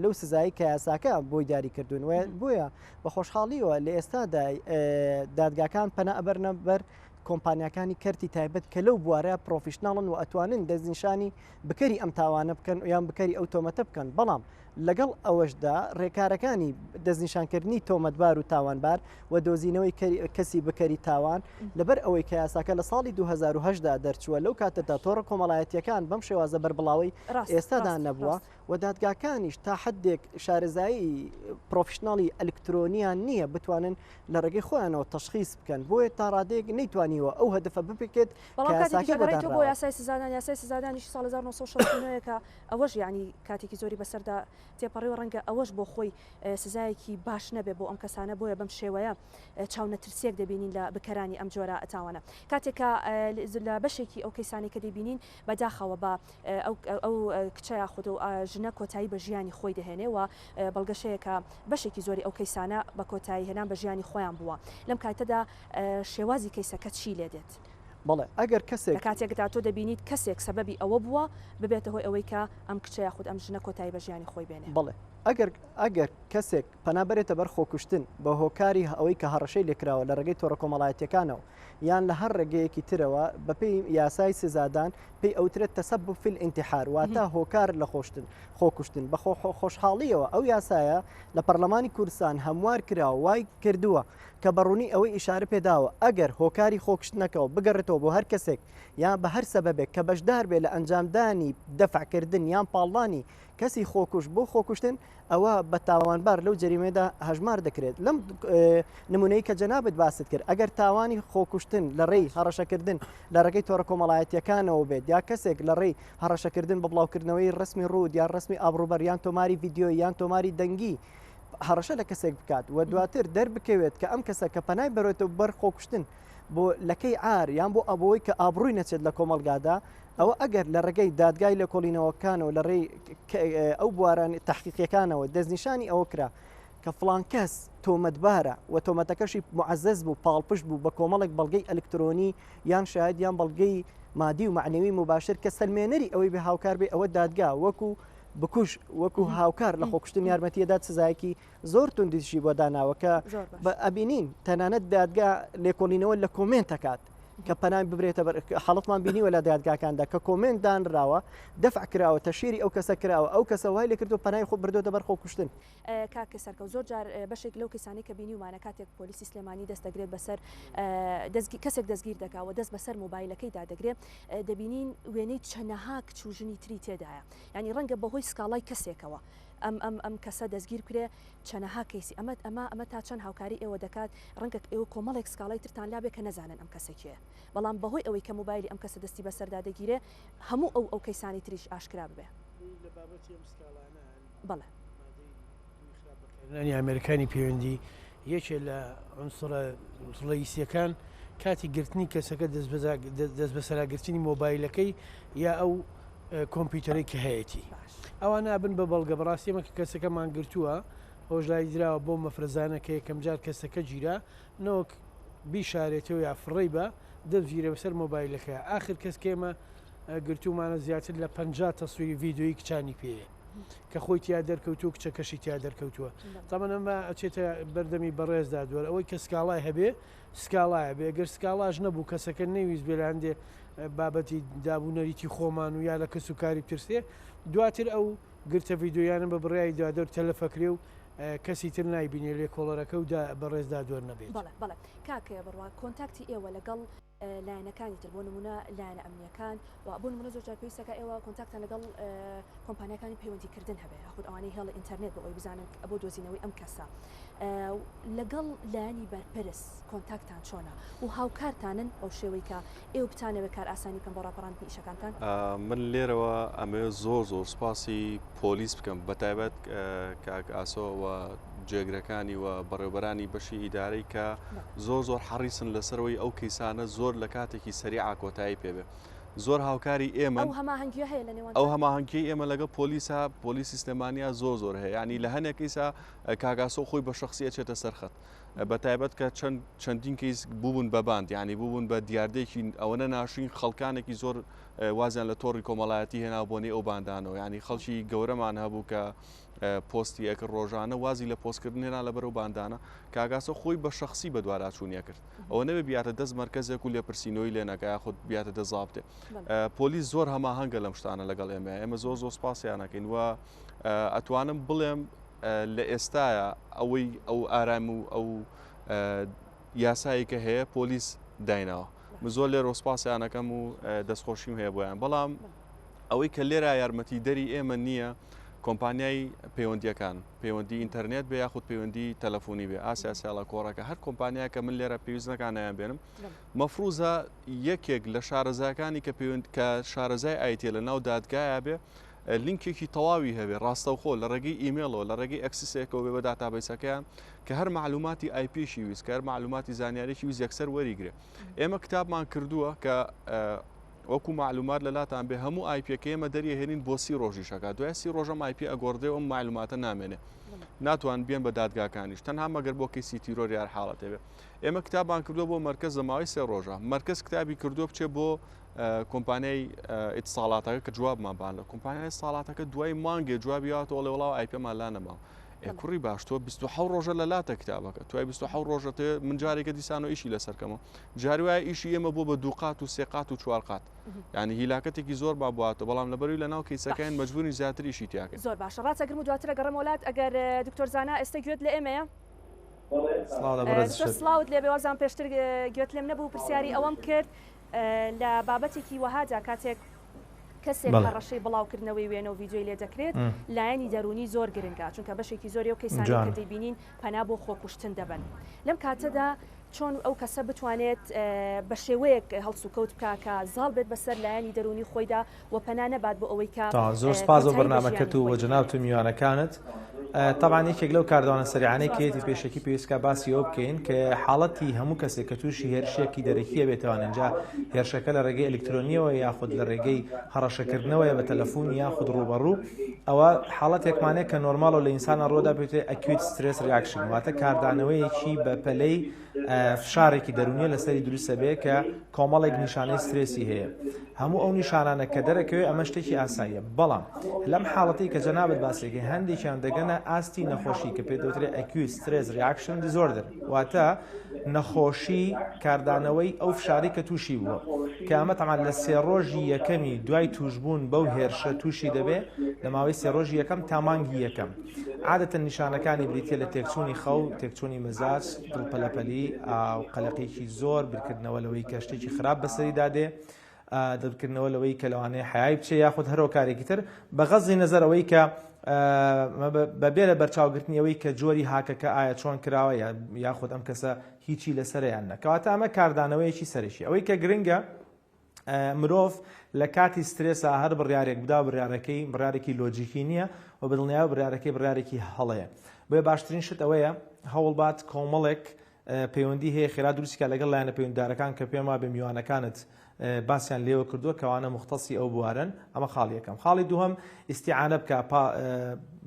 S4: لەو سزایی کە یاساکە بۆی دیاری کردوون و بۆیە بە خۆشحاڵیەوە لە ئێستادا دادگاکان پەنا ئەبەرنە بەر کۆمپانیاکانی کەرتی تایبەت کە لەو بوارە professional ن و ئەتوانن دەستنیشانی بکەری ئەم تاوانە بکەن یان بکەری ئەو تۆمەتە بکەن بەڵام لەگەڵ ئەوەشدا ڕێکارەکانی دەستنیشانکردنی تۆمەتبار و تاوانبار و دۆزینەوەی کەسی بکەری تاوان لەبەر ئەوەی کە یاساکە لە ساڵی 2010 دا دەرچووە لەو کاتەدا تۆڕە کۆمەڵایەتیەکان بەم شێوازە بەربڵاوەی ئێستادا نەبووە و دادگاکانیش تا حدێک شارەزایی professional ی ئەلکترۆنیان نییە بتوانن لە ڕێگەی خۆیانەوە تەشخیس بکەن بۆیە تا ڕادەیەک نەیتوانیوە ئەو هەدەفە بپێکێت
S1: بەڵام کاتێکیش ئەگەڕێیتەوە بۆ یاسای سزادان یاسای سزادانیش ساڵ 1969 کە ئەوەش یانی کاتێکی زۆری بەسەردا تێپەڕیوە ڕەنگە ئەوەش بۆ خۆی سزایەکی باش نەبێ بۆ ئەم کەسانە بۆیە بەم شێوەیە چاونەترسیەک دەبینین لە بکەرانی ئەم جۆرە تاوانە کاتێک کە لە بەشێکی ئەو کەیسانەی کە دەیبینین بەداخەوە بە ئەو کچە یاخود و ژنە کۆتایی بە ژیانی خۆی دەهێنێ و بەڵگەشەیە کە بەشێکی زۆری ئەو کەیسانە بە کۆتایی هێنان بە ژیانی خۆیان بووە لەم کاتەدا شێوازی کەیسەکە چی لێ دێت؟
S4: بەڵێ ئەگەر کەسێک.
S1: لە کاتێکدا تۆ دەبینیت کەسێک سەبەبی ئەوە بووە ببێتە هۆی ئەوەی کە ئەم کچە یاخود ئەم ژنە کۆتایی بە ژیانی خۆی بێنێ.
S4: بەڵێ. ئەگەر ئەگەر کەسێک پەنا بەرێتە بەر خۆکوشتن بە هۆکاری ئەوەی کە هەڕەشەی لێکراوە لە ڕێگەی تۆڕە کۆمەڵایەتیەکانەوە یان لە هەر ڕێگەیەکی ترەوە بەپێی یاسای سزادان پێی ئەوترێت تسبب في الانتحار واتە هۆکار لە خۆشتن خۆکوشتن بە خۆشحاڵیەوە ئەو یاسایە لە پەرلەمانی کوردستان هەموار کراوە وای کردووە کە بەڕوونی ئەوەی ئیشارە پێداوە ئەگەر هۆکاری خۆکوشتنەکەەوە بگەڕێتەوە بۆ هەر کەسێک یان بە هەر سەبەبێک کە بەشدار بێ لە ئەنجامدانی دەفعکردن یان پاڵدانی کەسی خۆکوش بۆ خۆکوشتن ئەوە بە تاوانبار لەو جەریمەیەدا هەژمار دەکرێت. لەم نمونەی کە جەنابت باست کرد ئەگەر تاوانی خۆکوشتن لە ڕێی هەڕەشەکردن لە ڕێگەی تۆڕە کۆمەڵایەتیەکانەوە بێت یا کەسێک لە ڕێی هەڕەشەکردن بە بڵاوکردنەوەی ڕسمی ڕوود یان ڕسمی ئابڕوبەر یان تۆماری ڤیدیۆ یان تۆماری دەنگی هەڕەشە لە کەسێک بکات و دواتر دەربکەوێت کە ئەم کەسە کە پەنای بەرێتەوە بەر خۆکوشتن بۆ لەکەی عار یان بۆ ئەبەوەی کە ئابڕووی نەچێت لە کۆمەڵگادا ئەوە ئەگەر لە ڕێگەی دادگای لێکۆڵینەوەکانەوە لە ڕێی ئەو بواران تەحقیقیەکانەوە دەستنیشانی ئەوە کرا کە فڵان کەس تۆمەتبارە و تۆمەتەکەشی معزز بوو پاڵپشت بوو بە کۆمەڵێک بەڵگەی ئەلکترۆنی یان شاهد یان بەڵگەی مادی و معنەوی مباشر کە سەلمێنەری ئەوەی بێ هاوکار بێ ئەوە دادگا وەکو بکوژ وەکو هاوکار لە خۆکوشتن یارمەتیەدا سزایەکی زۆر توندیشی بۆ داناوە کە ئەبینین تەنانەت دادگا لێکۆڵینەوە لە comment ئەکات کە پەنای ببرێتە بەر حاڵەتمان بینیوە لە دادگاکاندا کە comment دانراوە دەفع کراوە تەشیری ئەو کەسە کراوە ئەو کەسە وای لێکردو پەنای خۆ بردۆتە بەر خۆکوشتن.
S1: کاک سەرکەوت زۆر جار بەشێک لەو کەسانەی کە بینیومانە کاتێک پۆلیسی سلێمانی دەست دەگرێت بەسەر دەستگی کەسێک دەستگیر دەکا و دەست بەسەر مۆبایلەکەیدا دەگرێت دەبینین وێنەی چەنەها کچ و ژنی تری تێدایە یانی ڕەنگە بەهۆی سکاڵای کەسێکەوە ئەم ئەم ئەم کەسە دەستگیر بکرێ چەنەها کەیسی ئەمە ئەمە ئەمە تا چەند هاوکاری ئێوە دەکات ڕەنگە ئێوە کۆمەڵێک سکاڵای ترتان لابێ کە نەزانن ئەم کەسە کێیە بەڵام بەهۆی ئەوەی کە مۆبایلی ئەم کەسە دەستی بەسەردا دەگیرێ هەموو ئەو ئەو کەیسانەی تریش ئاشکرا ببێ.
S2: لە بابەتی ئەم سکاڵانە
S1: بەڵێ.
S2: مادەی دووی خراپ بەکارهێنانی ئامێرەکانی پەیوەندی یەکێ لە عونسڕە ڕەئیسیەکان کاتی گرتنی کەسەکە دەستبەسەراگرتنی مۆبایلەکەی یا ئەو کۆمپیوتەرەی کە هەیەتی ئەوانە ئەبن بە بەڵگە بەڕاستی ئێمە کە کەسەکەمان گرتووە هۆشداری دراوە بۆ مەفرەزانە کە یەکەمجار کەسەکە گیرا نەوەک بیشارێتەوە یا فڕێی بە دەستگیرە بەسەر مۆبایلەکەیا ئاخر کەس کە ئێمە گرتوومانە زیاتر لە 50 تەسویری ڤیدیۆیی کچانی پێیە کە خۆی تیا دەرکەوتووە کچەکەشی تیا دەرکەوتووە تەمەن ئەمە ئەچێتە بەردەمی بەڕێز دادوەر ئەوەی کە سکاڵای هەبێ سکاڵایە بێ گەر سکاڵاش نەبوو کەسەکە نەیویست بێ لە هەندێ بابەتی داب و نەریتی خۆمان و یا لە کەس و کاری بترسێ دواتر ئەو گرتە ڤیدیۆیانە بە بڕیاری دادوەر تەلەف ئەکرێ و کەسی تر نایبینێ لێکۆڵەرەکە و بەڕێز دادوەر نەبێت.
S1: بەڵێ بەڵێ کاک بڕوا کۆنتاکتی ئێوە لەگەڵ لایەنەکانی تر بۆ نمونە لایەنە ئەمنیەکان و بۆ نمونە زۆر جار پێویستەکە ئێوە کۆنتاکتان لەگەڵ کۆمپانیاکانی پەیوەندی کردن هەبێ یاخود ئەوانەی هێڵی ئینتەرنێت بۆ ئەوەی بزانن بۆ دۆزینەوەی ئەم کەسە لەگەڵ لایەنی بەرپرس کۆنتاکتان چۆنە و هاوکارتانن بەو شێوەی کە ئێوە بتانەوێت کار ئاسانی بکەن بۆ ڕاپەڕاندنی ئیشەکانتان؟
S3: من لێرەوە ئەمەوێت زۆر زۆر سوپاسی پۆلیس بکەم بەتایبەت کاک ئاسۆ و جێگرەکانی و بەڕێوبەرانی بەشی ئیدارەی کە زۆر زۆر حەڕیسن لەسەرەوەی ئەو کەیسانە زۆر لە کاتێکی سەریعا کۆتایی پێبێ زۆر هاوکاری ئێمە
S1: ئەو هەماهەنگیە هەیە لە نێوان
S3: ئەو هەماهەنگی ئێمە لەگەڵ پۆلیسا پۆلیسی سلێمانیا زۆر زۆر هەیە ینی لە هەنێک کەیسا کاک ئاسۆ خۆی بە شخصی ئەچێتە سەر خەت بە تایبەت کە چەند چەندین کەیس بوون بە باند یعنی بوون بە دیاردەیەکی ئەوەنە ناشرین خەڵکانێکی زۆر وازیان لە تۆڕی کۆمەڵایەتی هێنا بۆنەی ئەو باندانەوە یعنی خەڵکی گەورەمان هەبوو کە پۆستی ئەکرد ڕۆژانە وازی لە پۆستکردن هێنا لەبەر ئەو باندانە کاک ئاسۆ خۆی بە شخصی بەدواداچوونی ئەکرد ئەوە نەبێ بیاتە دەست مەرکەزێک و لێپرسینەوەی لێ نەکا یاخود بیاتە دەست زابتێ پۆلیس زۆر هەماهەنگە لەم شتانە لەگەڵ ئێمە ئێمە زۆر زۆر سپاسیان ئەکەین و ئەتوانم بڵێم لە ئێستایا ئەوەی ئەو ئارام و ئەو یاسایی کە هەیە پۆلیس دایناوە من زۆر لێرەوە سپاسیان ئەکەم و دەستخۆشیم هەیە بۆیان بەڵام ئەوەی کە لێرە یارمەتی دەری ئێمە نییە کۆمپانیای پەیوەندیەکان پەیوەندی ئینتەرنێت بێ یاخود پەیوەندی تەلەفۆنی بێ ئاسیا سیاڵە کۆڕەکە هەر کۆمپانیاکە من لێرە پێویست نەکانیان بێنم مەفروزە یەکێک لە شارەزاکانی کە پەیوەند کە شارەزای IT ە لە ناو دادگایە بێ لینکێکی تەواوی هەبێ ڕاستەوخۆ لە ڕێگەی ئیمێڵەوە لە ڕێگەی access ێکەوە بێ بە database ەکەیان کە هەر معلوماتی IP یشی ویست کە هەر معلوماتی زانیاریی ویست یەکسەر وەریگرێ ئێمە کتابمان کردووە کە وەکو معلومات لەلاتان بێ هەموو IP ەکە ئێمە دەریهێنین بۆ سی ڕۆژیش ئەکات دوای سی ڕۆژەم IP ئەگۆڕدرێ و ئەم معلوماتە نامێنێ ناتوان بێن بە دادگاکانیش تەنها مەگەر بۆ کەیسی تیرۆر یار حاڵەتێ بێ ئێمە کتابمان کردووە بۆ مەرکەز لە ماوەی سێ ڕۆژە مەرکەز کتابی کردووە بچێ بۆ. کۆمپانیای ئیتساڵاتەکە کە جوابمان بان لە کۆمپانیای ئیتساڵاتەکە دوای مانگێ جوابی هاتەوە ئەڵێ وەڵا IP مان لا نەماوە. ئێ کوڕی باش تۆ 27 ڕۆژە لە لاتە کتابەکە توای 27 ڕۆژە تێ من جارێکە دیسانەوە ئیشی لەسەر کەمەوە جاری وایە ئیشی ئێمە بۆ بە دوو قات و سێ قات و چوار قات یعنی هیلاکەتێکی زۆر با بواتەوە بەڵام لەبەروی لە ناو کەیسەکەین مەجبورین زیاتر ئیشی تیاکەین.
S1: زۆر باشە ڕاتەگرم و دواتر ئەگەڕێمەوە لات ئەگەر دکتۆر زانا ئێستە گوێت لە ئێمەیە؟
S5: سڵاو لە بەڕێزت.
S1: دکتۆر سڵاوت لێبێ وابزانم پێشتر گوێت لێم نەبوو پرسیاری ئەوەم کرد لە بابەتێکی وەهادا کاتێک کەسێک هەڕەشەی بڵاوکردنەوەی وێنە و ڤیدیۆی لێ دەکرێت لایەنی دەروونی زۆر گرنگە چونکە بەشێکی زۆری ئەو کەیسانەی کە دەیبینین پەنا بۆ خۆکوشتن دەبەن لەم کاتەدا چۆن ئەو کەسە بتوانێت بە شێوەیەک هەڵسوکەوت بکا کە زاڵ بێت بەسەر لایەنی دەروونی خۆیدا و پەنا نەبات بۆ ئەوەی کە
S5: زۆر سپاس بۆ
S1: کۆتایی بە ژیانی
S5: بەرنامەکەت و
S1: خۆی
S5: بۆ جەنابت و میوانەکانت. تەبعەن یەکێک لەو کاردانە سەریعانەی کە یەتی پێشەکی پێویستکا باسی ئەوە بکەین کە حاڵەتی هەموو کەسێک کە تووشی هێرشێکی دەرەکیە بێتەوان ئینجا هێرشەکە لە ڕێگەی ئەلکترۆنیەوە یاخود لە ڕێگەی هەڕەشەکردنەوەیە بە تەلەفۆن یاخود ڕووبەڕوو ئەوە حاڵەتێکمانەیە کە normal ە لە ئینسانە ڕۆدا پێوترێ acute stress reaction واتە کاردانەوەیەکی بەپەلەی فشارێکی دەروونیە لەسەری دروستە بێ کە کۆمەڵێک نیشانەی سترێسی هەیە هەموو ئەو نیشانانە کە دەرەکەوێ ئەمە شتێکی ئاساییە بەڵام لەم حاڵەتی کە جەنابت باسێکی هەندێکیان دەگەنە ئاستی نەخۆشی کە پێ دەوترێ acute stress reaction disorder واتە نەخۆشی کاردانەوەی ئەو فشاری کە تووشی بووە کە ئەمە تەمان لە سێ ڕۆژی یەکەمی دوای توشبوون بەو هێرشە تووشی دەبێ لە ماوەی سێ ڕۆژی یەکەم تا مانگی یەکەم عادەتەن نیشانەکانی بریتیە لە تێکچوونی خەو، تێکچوونی مەزاج، دڵ پەلەپەلی و قەلەقیی زۆر، بیرکردنەوە لەوەی کە شتێکی خراپ بەسەریدا دێ، دڵکردنەوە لەوەی کە لەوانەیە حەیای بچێ یاخود هەر هۆکارێکی تر، بە غەزی نەزەر ئەوەی کە بەبێ لە بەرچاوگرتنی ئەوەی کە جۆری هاکەکە ئایا چۆن کراوە یاخود ئەم کەسە هیچی لەسەرە یان نە. کەواتە ئەمە کاردانەوەیەکی سەرەکی. ئەوەی کە گرنگە مرۆڤ لە کاتی سترێسا هەر بڕیارێک بدا بڕیارەکەی بڕیارێکی لۆجیکی نییە و بەدڵنیایەوە بڕیارەکەی بڕیارێکی هەڵەیە بۆیە باشترین شت ئەوەیە هەوڵبات کۆمەڵێک پەیوەندی هەیە خێرا دروستکە لەگەڵ لایەنە پەیوەنددارەکان کە پێم وابێ میوانەکانت باسیان لێوە کردووە کەوانە مختصی ئەو بوارن ئەمە خاڵی یەکەم خاڵی دووەم ئیسیعانە بکە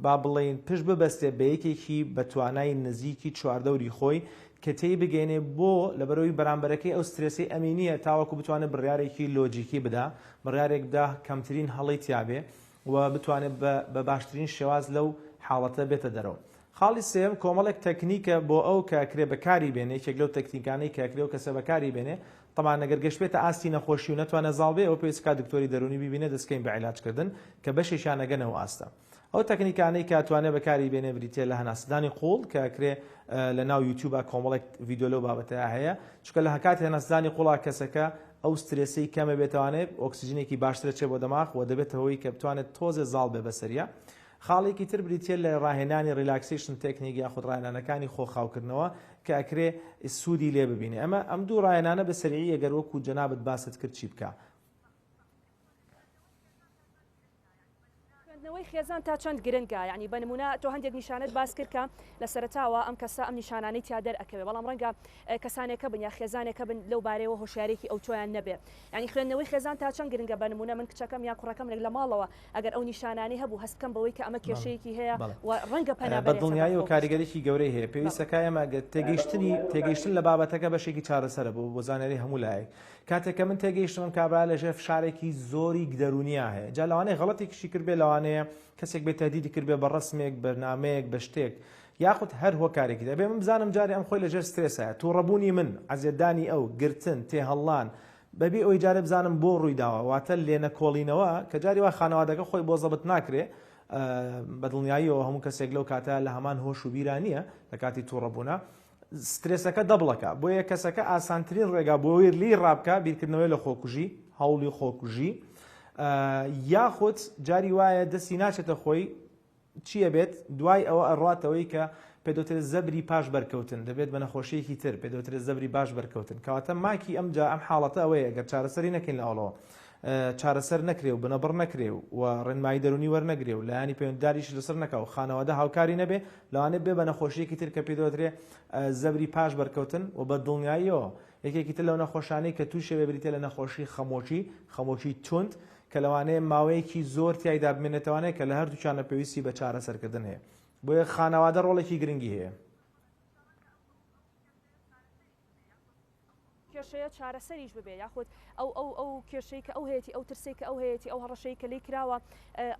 S5: با بڵین پشت ببەستێ بە یەکێکی بە توانای نزیکی چواردەوری خۆی کە تێی بگەینێ بۆ لەبەرئەوەی بەرامبەرەکەی ئەو سترێسەی ئەمی نییە تاوەکو بتوانێت بڕیارێکی لۆجیکی بدا بڕیارێک بدا کەمترین هەڵەی تیابێ و بتوانێت بە باشترین شێواز لەو حاڵەتە بێتە دەرەوە. خاڵی سێیەم کۆمەڵێک تەکنیکە بۆ ئەو کە ئەکرێ بەکاری بێنێ یەکێک لەو تەکنیکانەی کە ئەکرێ ئەو کەسە بەکاری بێنێ تەبعەن ئەگەر گەشتبێتە ئاستی نەخۆشی و نەتوانێت زاڵ بێ ئەوە پێویست کات دکتۆری دەروونی بیبینێ دەستکەین بە عیلاجکردن کە بەشێکیان ئەگەنە ئەو ئاستە. ئەو تەکنیکانەی کە ئەتوانێ بەکاری بێنێ بریتیە لە هەناسەدانی قوڵ کە ئەکرێ لە ناو یوتیوبا کۆمەڵێک ڤیدیۆ لەو بابەتەیا هەیە چونکە لە کاتی هەناسەدانی قوڵا کەسەکە ئەو سترێسەی کەمە بێتوانێت ئۆکسجینێکی باشترە چێ بۆ دەماغ و دەبێتە هۆی کە بتوانێت تۆزێ زاڵ بێ بەسەریا خاڵێکی تر بریتیە لە ڕاهێنانی relaxation technique یاخود ڕاهێنانەکانی خۆ خاوکردنەوە کە ئەکرێ سوودی لێ ببینێ ئەمە ئەم دوو ڕاهێنانە بە سەریعی ئەگەر وەکو جەنابت باست کرد چی بکا؟
S1: خوێندنەوەی خێزان تا چەند گرنگە؟ یانی بە نموونە تۆ هەندێک نیشانەت باس کرد کە لە سەرەتاوە ئەم کەسە ئەم نیشانانەی تیا دەرئەکەوێ بەڵام ڕەنگە کەسانێک هەبن یا خێزانێک هەبن لەو بارەیەوە هۆشیارێکی ئەوتۆیان نەبێ یانی خوێندنەوەی خێزان تا چەند گرنگە بە نموونە من کچەکەم یا کوڕەکەم لە ماڵەوە ئەگەر ئەو نیشانانەی هەبوو هەست بکەم بەوەی کە ئەمە کێشەیەکی هەیە و ڕەنگە پەنا
S5: بە دڵنیاییەوە کاریگەریی گەورەی هەیە پێویستەکە ئێمە تێگەیشتنی تێگەیشتن لە بابەتەکە بەشێکی چارەسەرە بۆ بۆ زانیاری هەموو لایەک کاتێک کە من تێگەیشتم ئەم کابرا لە ژێر فشارێکی زۆری دەروونیا هەیە جا لەوانەیە غەڵەتێکیشی کردبێ لەوانەیە کەسێک بێ تهدیدی کردبێ بە ڕەسمێک بەرنامەیەک بە شتێک یاخود هەر هۆکارێکی دەبێ من بزانم جارێ ئەم خۆی لە ژێر سترێسایە تووڕەبوونی من عەزێتدانی ئەو گرتن تێهەڵان بەبێ ئەوەی جارێ بزانم بۆ ڕووی داوە واتە لێنەکۆڵینەوە کە جاری وا خانەوادەکە خۆی بۆ زەبت ناکرێ بە دڵنیاییەوە هەموو کەسێک لەو کاتە لە هەمان هۆش و بیرا نییە لە کاتی تووڕەبوونە سترێسەکە double ەکا بۆیە کەسەکە ئاسانترین ڕێگا بۆ ئەوەی لێی ڕابکا بیرکردنەوەی لە خۆکوژی هەوڵی خۆکوژی یاخود جاری وایە دەستی ناچێتە خۆی چییە بێت دوای ئەوە ئەڕاتەوەی کە پێدەوترێت زەبری پاش بەرکەوتن دەبێت بە نەخۆشیەکی تر پێدەوترێت زەبری باش بەرکەوتن کەواتە ماکی ئەم جا ئەم حاڵەتە ئەوەیە گەر چارەسەری نەکەین لە ئەوڵەوە چارەسەر نەکرێ و بنەبڕ نەکرێ و ڕێنمایی دەروونی وەرنەگرێ و لایەنی پەیوەندیداریش لەسەر نەکا و خانەوادە هاوکاری نەبێ، لەوانەیە ببێ بە نەخۆشییەکی تر کە پێی دەوترێ زەبری پاش بەرکەوتن و بە دڵنیاییەوە یەکێکی تر لەو نەخۆشانەی کە تووشی ئەبێ بریتیە لە نەخۆشی خەمۆکی، خەمۆکی توند، کە لەوانەیە ماوەیەکی زۆر تیایدا بمێنێتەوانێ کە لە هەردووکیانە پێویستی بە چارەسەرکردن هەیە. بۆیە خانەوادە ڕۆڵێکی گرنگی هەیە.
S1: کێشەیە چارەسەریش ببێ یاخود ئەو ئەو ئەو کێشەی کە ئەو هەیەتی ئەو ترسەی کە ئەو هەیەتی ئەو هەڕەشەی کە لێی کراوە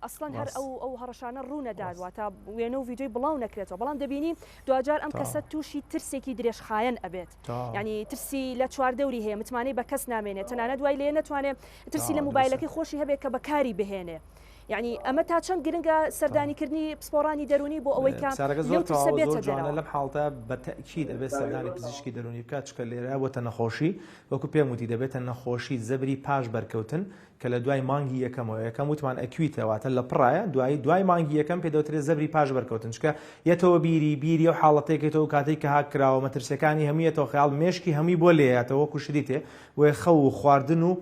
S1: ئەسڵەن هەر ئەو ئەو هەڕەشانە ڕوو نەدات واتە وێنە و ڤیدیۆی بڵاو نەکرێتەوە بەڵام دەبینی دواجار ئەم کەسە تووشی ترسێکی درێژخایەن ئەبێت یعنی ترسی لە چواردەوری هەیە متمانەی بە کەس نامێنێت تەنانەت دوای لێ نەتوانێت ترسی لە موبایلەکەی خۆشی هەبێت کە بەکاری بهێنێ. یعنی ئەمە تا چەند گرنگە سەردانیکردنی پسپۆڕانی دەرونی بۆ ئەوەی کە
S5: زۆر ترسە بێتە جوانە لەم حاڵتە بە تەئکید ئەبێت سەردانی پزیشکی دەرونی بکات چکە لێرە بۆتە نەخۆشی وەکو پێم وتی دەبێتە نەخۆشی زەبری پاش بەرکەوتن کە لە دوای مانگی یەکەمەوە یەکەم وتمان acute ە واتە لە پڕایە دوایی دوای مانگی یەکەم پێ دەوترێت زەبری پاش بەرکەوتن چکە یەتەوە بیری بیری ئەو حاڵەتێکێتەوە کاتێک کە هاک کراوە مەترسیەکانی هەموویەتەوە خەیاڵ مێشکی هەمووی بۆ لێیاتەوە وەکو شریتێ بۆیە خەو و خواردن و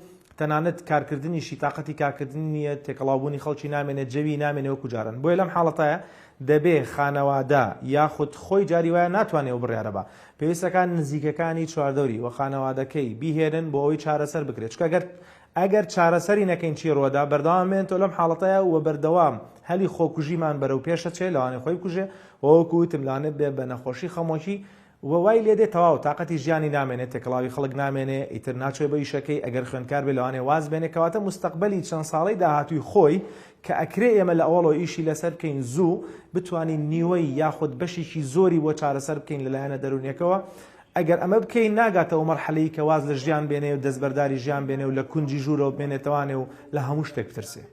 S5: تەنانەت کارکردنیشی تاقەتی کارکردنی نییە تێکەڵاوبوونی خەڵکی نامێنێت جەوی نامێنێ وەکو جاران بۆیە لەم حاڵەتایە دەبێ خانەوادە یاخود خۆی جاری وایە ناتوانێ ئەو بڕیارە با پێویستەکان نزیکەکانی چواردەوری و خانەوادەکەی بیهێنن بۆ ئەوەی چارەسەر بکرێت چونکە گەر ئەگەر چارەسەری نەکەین چی ڕوەدا بەردەوام بێنێتەوە لەم حاڵەتەیە و بەردەوام هەلی خۆکوژیمان بەرەو پێش ئەچێ لەوانەیە خۆی بکوژێ و وەکو وتم لەوانەیە بێ بە نەخۆشی خەمۆکی و وای لێ دێ تەواو تاقەتی ژیانی نامێنێ تێکەڵاوی خەڵک نامێنێ ئیتر ناچێ بۆ ئیشەکەی ئەگەر خوێندکار بێ لەوانەیە واز بێنێ کەواتە موستەقبەلی چەند ساڵەی داهاتووی خۆی کە ئەکرێ ئێمە لە ئەوەڵەوە ئیشی لەسەر بکەین زوو بتوانین نیوەی یاخود بەشێکی زۆری بۆ چارەسەر بکەین لەلایەنە دەروونیەکەوە ئەگەر ئەمە بکەین ناگاتە ئەو مەرحەلەی کە واز لە ژیان بێنێ و دەستبەرداری ژیان بێنێ و لە کونجی ژوورەوە بمێنێتەوانێ و لە هەموو شتێک بترسێ.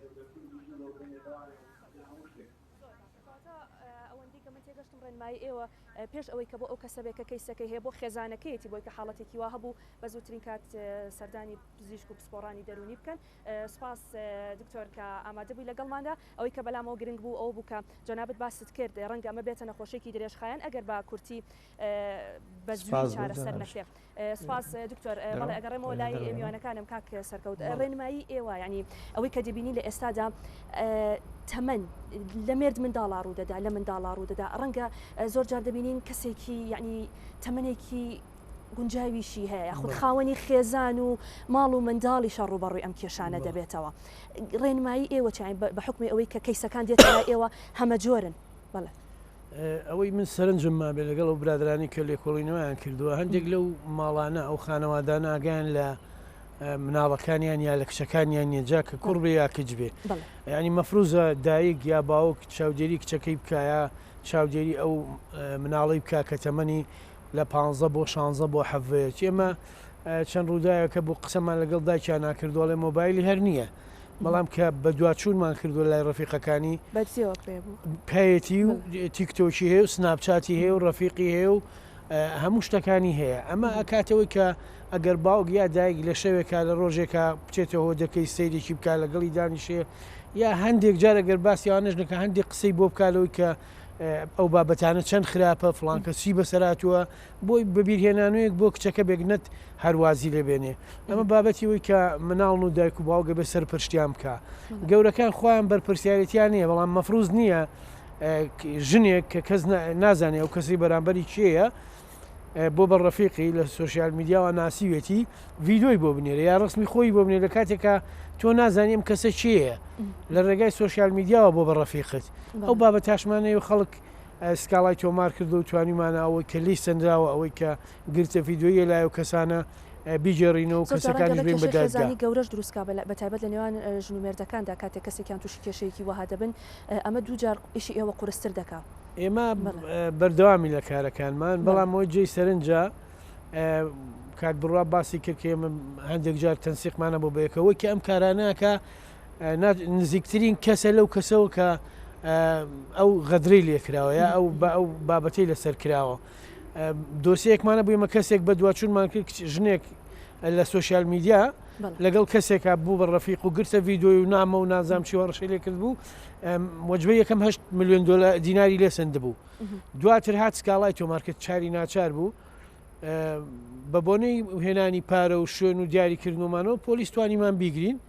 S1: ئەوەندەی کە من تێگەشتم ڕێنمایی ئێوە پێش ئەوەی کە بۆ ئەو کەسە بێ کە کەیسەکەی هەیە بۆ خێزانەکەیەتی بۆی کە حاڵەتێکی وا هەبوو بە زووترین کات سەردانی پزیشک و پسپۆڕانی دەروونی بکەن سوپاس دکتۆر کە ئامادە بووی لەگەڵماندا ئەوەی کە بەلامەوە گرنگ بوو ئەوە بوو کە جەنابت باست کرد ڕەنگە ئەمە بێتە نەخۆشیێکی درێژخایەن ئەگەر بە کورتی بە زووی چارەسەر نەکرێت. سپاس دکتۆر بەڵێ ئەگەڕێمەوە لای میوانەکانم کاک سەرکەوت ڕێنمایی ئێوە ینی ئەوەی کە دەبینی لە ئێستادا تەمەن لە مێرد منداڵا ڕوودەدا لە منداڵا ڕوودەدا ڕەنگە زۆر جار دەبینین کەسێکی یعنی تەمەنێکی گونجاویشی هەیە یاخود خاوەنی خێزان و ماڵ و منداڵیشە ڕووبەڕووی ئەم کێشانە دەبێتەوە ڕێنمایی ئێوە چین بە حکمی ئەوەی کە کەیسەکان دێتە ئێوە هەمەجۆرن بەڵێ.
S2: ئەوەی من سەرنجم مابێ لەگەڵ ئەو برادرانی کە لێکۆڵینەوەیان کردووە هەندێک لەو ماڵانە ئەو خانەوادانە ئاگایان لە مناڵەکانیان یا لە کچەکانیان نیە جا کە کوڕ بێ یا کچ بێ ینی مەفروزە دایک یا باوک چاودێری کچەکەی بکایە چاودێری ئەو مناڵی بکە کە تەمەنی لە پ بۆ 16 بۆ حەڤەیە ئێمە چەند ڕووداوێکە بۆ قسەمان لەگەڵ دایکیان ناکردووەڵێ مۆبایلی هەر نییە بەڵام کە بەدواچوونمان کردووە لای ڕەفیقەکانی
S1: بەدزیەوە پێ بوو.
S2: پێیەتی و تیکتۆکی هەیە و سناپچاتی هەیە و ڕەفیقی هەیە و هەموو شتەکانی هەیە ئەمە ئەکاتەوەی کە ئەگەر باوک یا دایک لە شەوێکا لە ڕۆژێکا بچێتەوە هۆدەکەی سەیرێکی بکا لەگەڵی دانیشێ یا هەندێک جار ئەگەر باسی ئەوانەش نەکا هەندێک قسەی بۆ بکا لەوەی کە ئەو بابەتانە چەند خراپە فڵان کەس چی بەسەراتووە بۆی بەبیرهێنانەوەیەک بۆ کچەکە بێک نەت هەر وازی لێ بێنێ ئەمە بابەتی وی کە مناڵن و دایک و باوک ئەبێ سەرپەرشتیان بکا گەورەکان خۆیان بەرپرسیارێتیان نییە بەڵام مەفروز نییە ژنێک کە کەس نازانێ ئەو کەسی بەرامبەری کێیە بۆ بە ڕەفیقی لە سۆشیال میدیاوە ناسیوێتی ڤیدۆی بۆ بنێرە یا ڕسمی خۆی بۆ بنێ لە کاتێکا تۆ نازانی ئەم کەسە کێیە لە ڕێگای سۆشیال میدیاوە بۆ بە ڕەفیقت ئەو بابەتاشمانەیە و خەڵک سکاڵای تۆمار کردو و توانیمانە ئەوەی کە لێی سەنراوە ئەوەی کە گرتە ڤیدیۆییە لای ئەو کەسانە بیگێڕینەوە و
S1: زۆر جار ڕەنگە
S2: کەسەکانیش
S1: بە
S2: بین بە
S1: کێشەی
S2: دادگا.
S1: خێزانی گەورەش دروست کا بە تایبەت لە نێوان ژن و مێردەکاندا کاتێک کەسێکیان تووشی کێشەیەکی وەها دەبن ئەمە دووجار ئیشی ئێوە قورستر دەکا.
S2: ئێمە
S1: بەڵێ.
S2: بەردەوامین لە کارەکانمان
S1: بەڵێ.
S2: بەڵام ئەوەی جێی سەرنجە کاک بڕوا باسی کرد کە ئێمە هەندێک جار تەنسیقمان هەبوو بەیەکەوە کە ئەم کارانە ئەکا نزیکترین کەسە لەو کەسەوە کە ئەو غەدرەی لێکراوە یا ئەو بە ئەو بابەتەی لەسەر کراوە دۆسیەکمانە بوویمە کەسێک بە دواچوونمان کرد ژنێک لە سوسیال میدیا لەگەڵ کەسێکا بوو بە ڕەفیق و گرتە ڤیددیوی و نامە و نازام چی وەڕشەی لێ کرد بوو وەجبە یەکەم 8 میلیۆن دلار دیناری لێسەند بوو دواتر هات سکاڵای تۆمارکرد چاری ناچار بوو بە بۆنەی هێنانی پارە و شوێن و دیاریکردنەوەمانەوە پۆلیس توانیمان بیگرین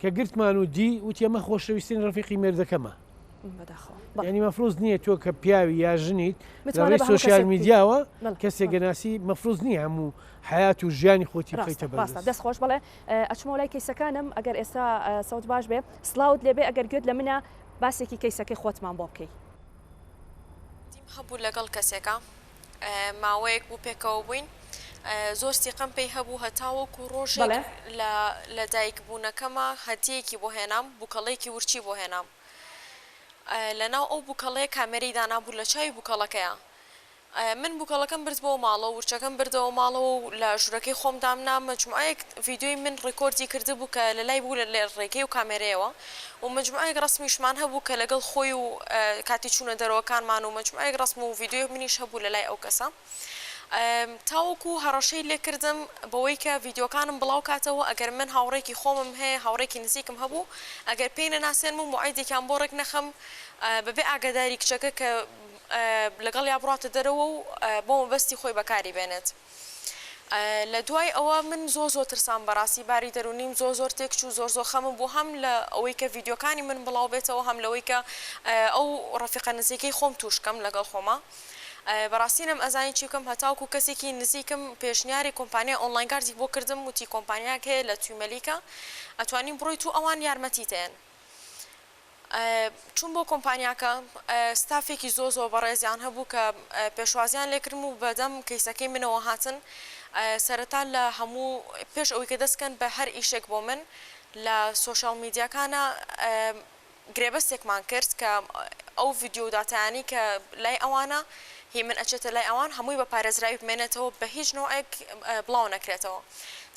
S2: کە گرتمان و دی وتی ئەمە خۆشەویسترین ڕەفیقی مێردەکەمە ینی مەفروز نییە تۆ کە پیاوی یا ژنیت لە ڕێی سۆشیال میدیاوە کەسێک گەناسی مەفروز نییە هەموو حیات و ژیانی خۆتی بخەیتە
S1: بەردەست دەست خۆش بڵێ ئەچمەوە لای کەیسەکانم ئەگەر ئێستا سەوت باش بێ سڵاوت لێبێ ئەگەر گوێت لە منە باسێکی کەیسەکەی خۆتمان بۆ بکەی.
S6: دیم هەبوو لەگەڵ کەسێکا ماوەیەک بوو پێکەوە بووین. زۆر سیقەم پێی هەبوو هەتاوەکو ڕۆژێک
S1: بەڵێ.
S6: لە لە دایک بوونەکەما هەدیەیەکی بۆ هێنام بوکەڵەیەکی ورچی بۆ هێنام لەناو ئەو بوکەڵەیە کامێرەی دانابوو لە چاوی بوکەڵەکەیا من بوکەڵەکەم برد بۆ ماڵەوە ورچەکەم بردەوە ماڵەوە و لە ژوورەکەی خۆم دامنا مەجموعەیەک ڤیدیۆی من ڕیکۆردی کردبوو کە لەلای بوو لە ڕێگەی و کامێرەیەوە و مەجموعەیەک ڕەسمیشمان هەبوو کە لەگەڵ خۆی و کاتی چوونە دەرەوەکانمان و مەجموعەیەک ڕەسم و ڤیدیۆی منیش هەبوو لەلای ئەو کەسە. تاوەکو هەڕەشەی لێکردم بەوەی کە ڤیدیۆکانم بڵاوکاتەوە ئەگەر من هاوڕێکی خۆمم هەیە هاوڕێکی نزیکم هەبوو ئەگەر پێی نەناسێنم و موعیدێکیان بۆ ڕێک نەخەم بەبێ ئاگاداری کچەکە کە لەگەڵیا بڕاتە دەرەوە و بۆ مەبەستی خۆی بەکاری بێنێت لە دوای ئەوە من زۆر زۆر ترسام بەڕاستی باری دەرونیم زۆر زۆر تێکچوو زۆر زۆر خەمم بوو هەم لە ئەوەی کە ڤیدیۆکانی من بڵاو بێتەوە هەم لەوەی کە ئەو ڕەفیقە نزیکەی خۆم توش کەم لەگەڵ خۆما بەڕاستی نەم ئەزانی چی بکەم هەتاوەکو کەسێکی نزیکم پێشنیاری کۆمپانیای ئۆنڵاین گاردی بۆ کردم وتی کۆمپانیایەک هەیە لە تویمەلیکە ئەتوانی بڕۆیت و ئەوان یارمەتیت ئەیەن چووم بۆ کۆمپانیاکە ستافێکی زۆر زۆر بەڕێزیان هەبوو کە پێشوازیان لێکردم و بەدەم کەیسەکەی منەوە هاتن سەرەتا لە هەموو پێش ئەوەی کە دەستکەن بە هەر ئیشێک بۆ من لە سۆشیال میدیاکانە گرێبەستێکمان کرد کە ئەو ڤیدیۆ و داتایانەی کە لای ئەوانە هی من ئەچێتە لای ئەوان هەمووی بە پارێزراوی بمێنێتەوە بە هیچ نەوعێک بڵاو نەکرێتەوە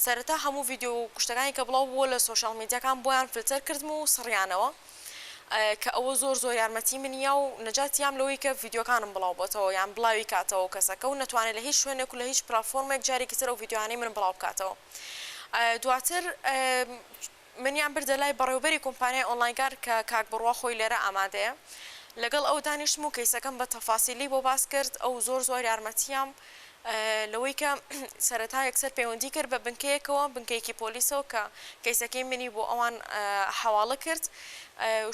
S6: سەرەتا هەموو ڤیدیۆ و شتەکانی کە بڵاو بووە لە سۆشیال میدیاکان بۆیان فلتەر کردم و سڕیانەوە کە ئەوە زۆر زۆر یارمەتی منی یا و نەجاتی یام لەوەی کە ڤیدیۆکانم بڵاو بۆتەوە یان بڵاوی کاتەوە کەسەکە و نەتوانێت لە هیچ شوێنێک و لە هیچ پلاتفۆرمێک جارێکی تر ئەو ڤیدیۆیانەی من بڵاو بکاتەوە دواتر منیان بردە لای بەڕێوبەری کۆمپانیای ئۆنلاین گارد کە کاک بڕوا خۆی لێرە ئامادەیە. لەگەڵ ئەو دانیشتم و کەیسەکەم بە تەفاسیلی بۆ باس کرد، ئەو زۆر زۆر یارمەتیام لەوەی کە سەرەتا یەکسەر پەیوەندی کرد بە بنکەیەکەوە، بنکەیەکی پۆلیسەوە کە کەیسەکەی منی بۆ ئەوان حەواڵە کرد.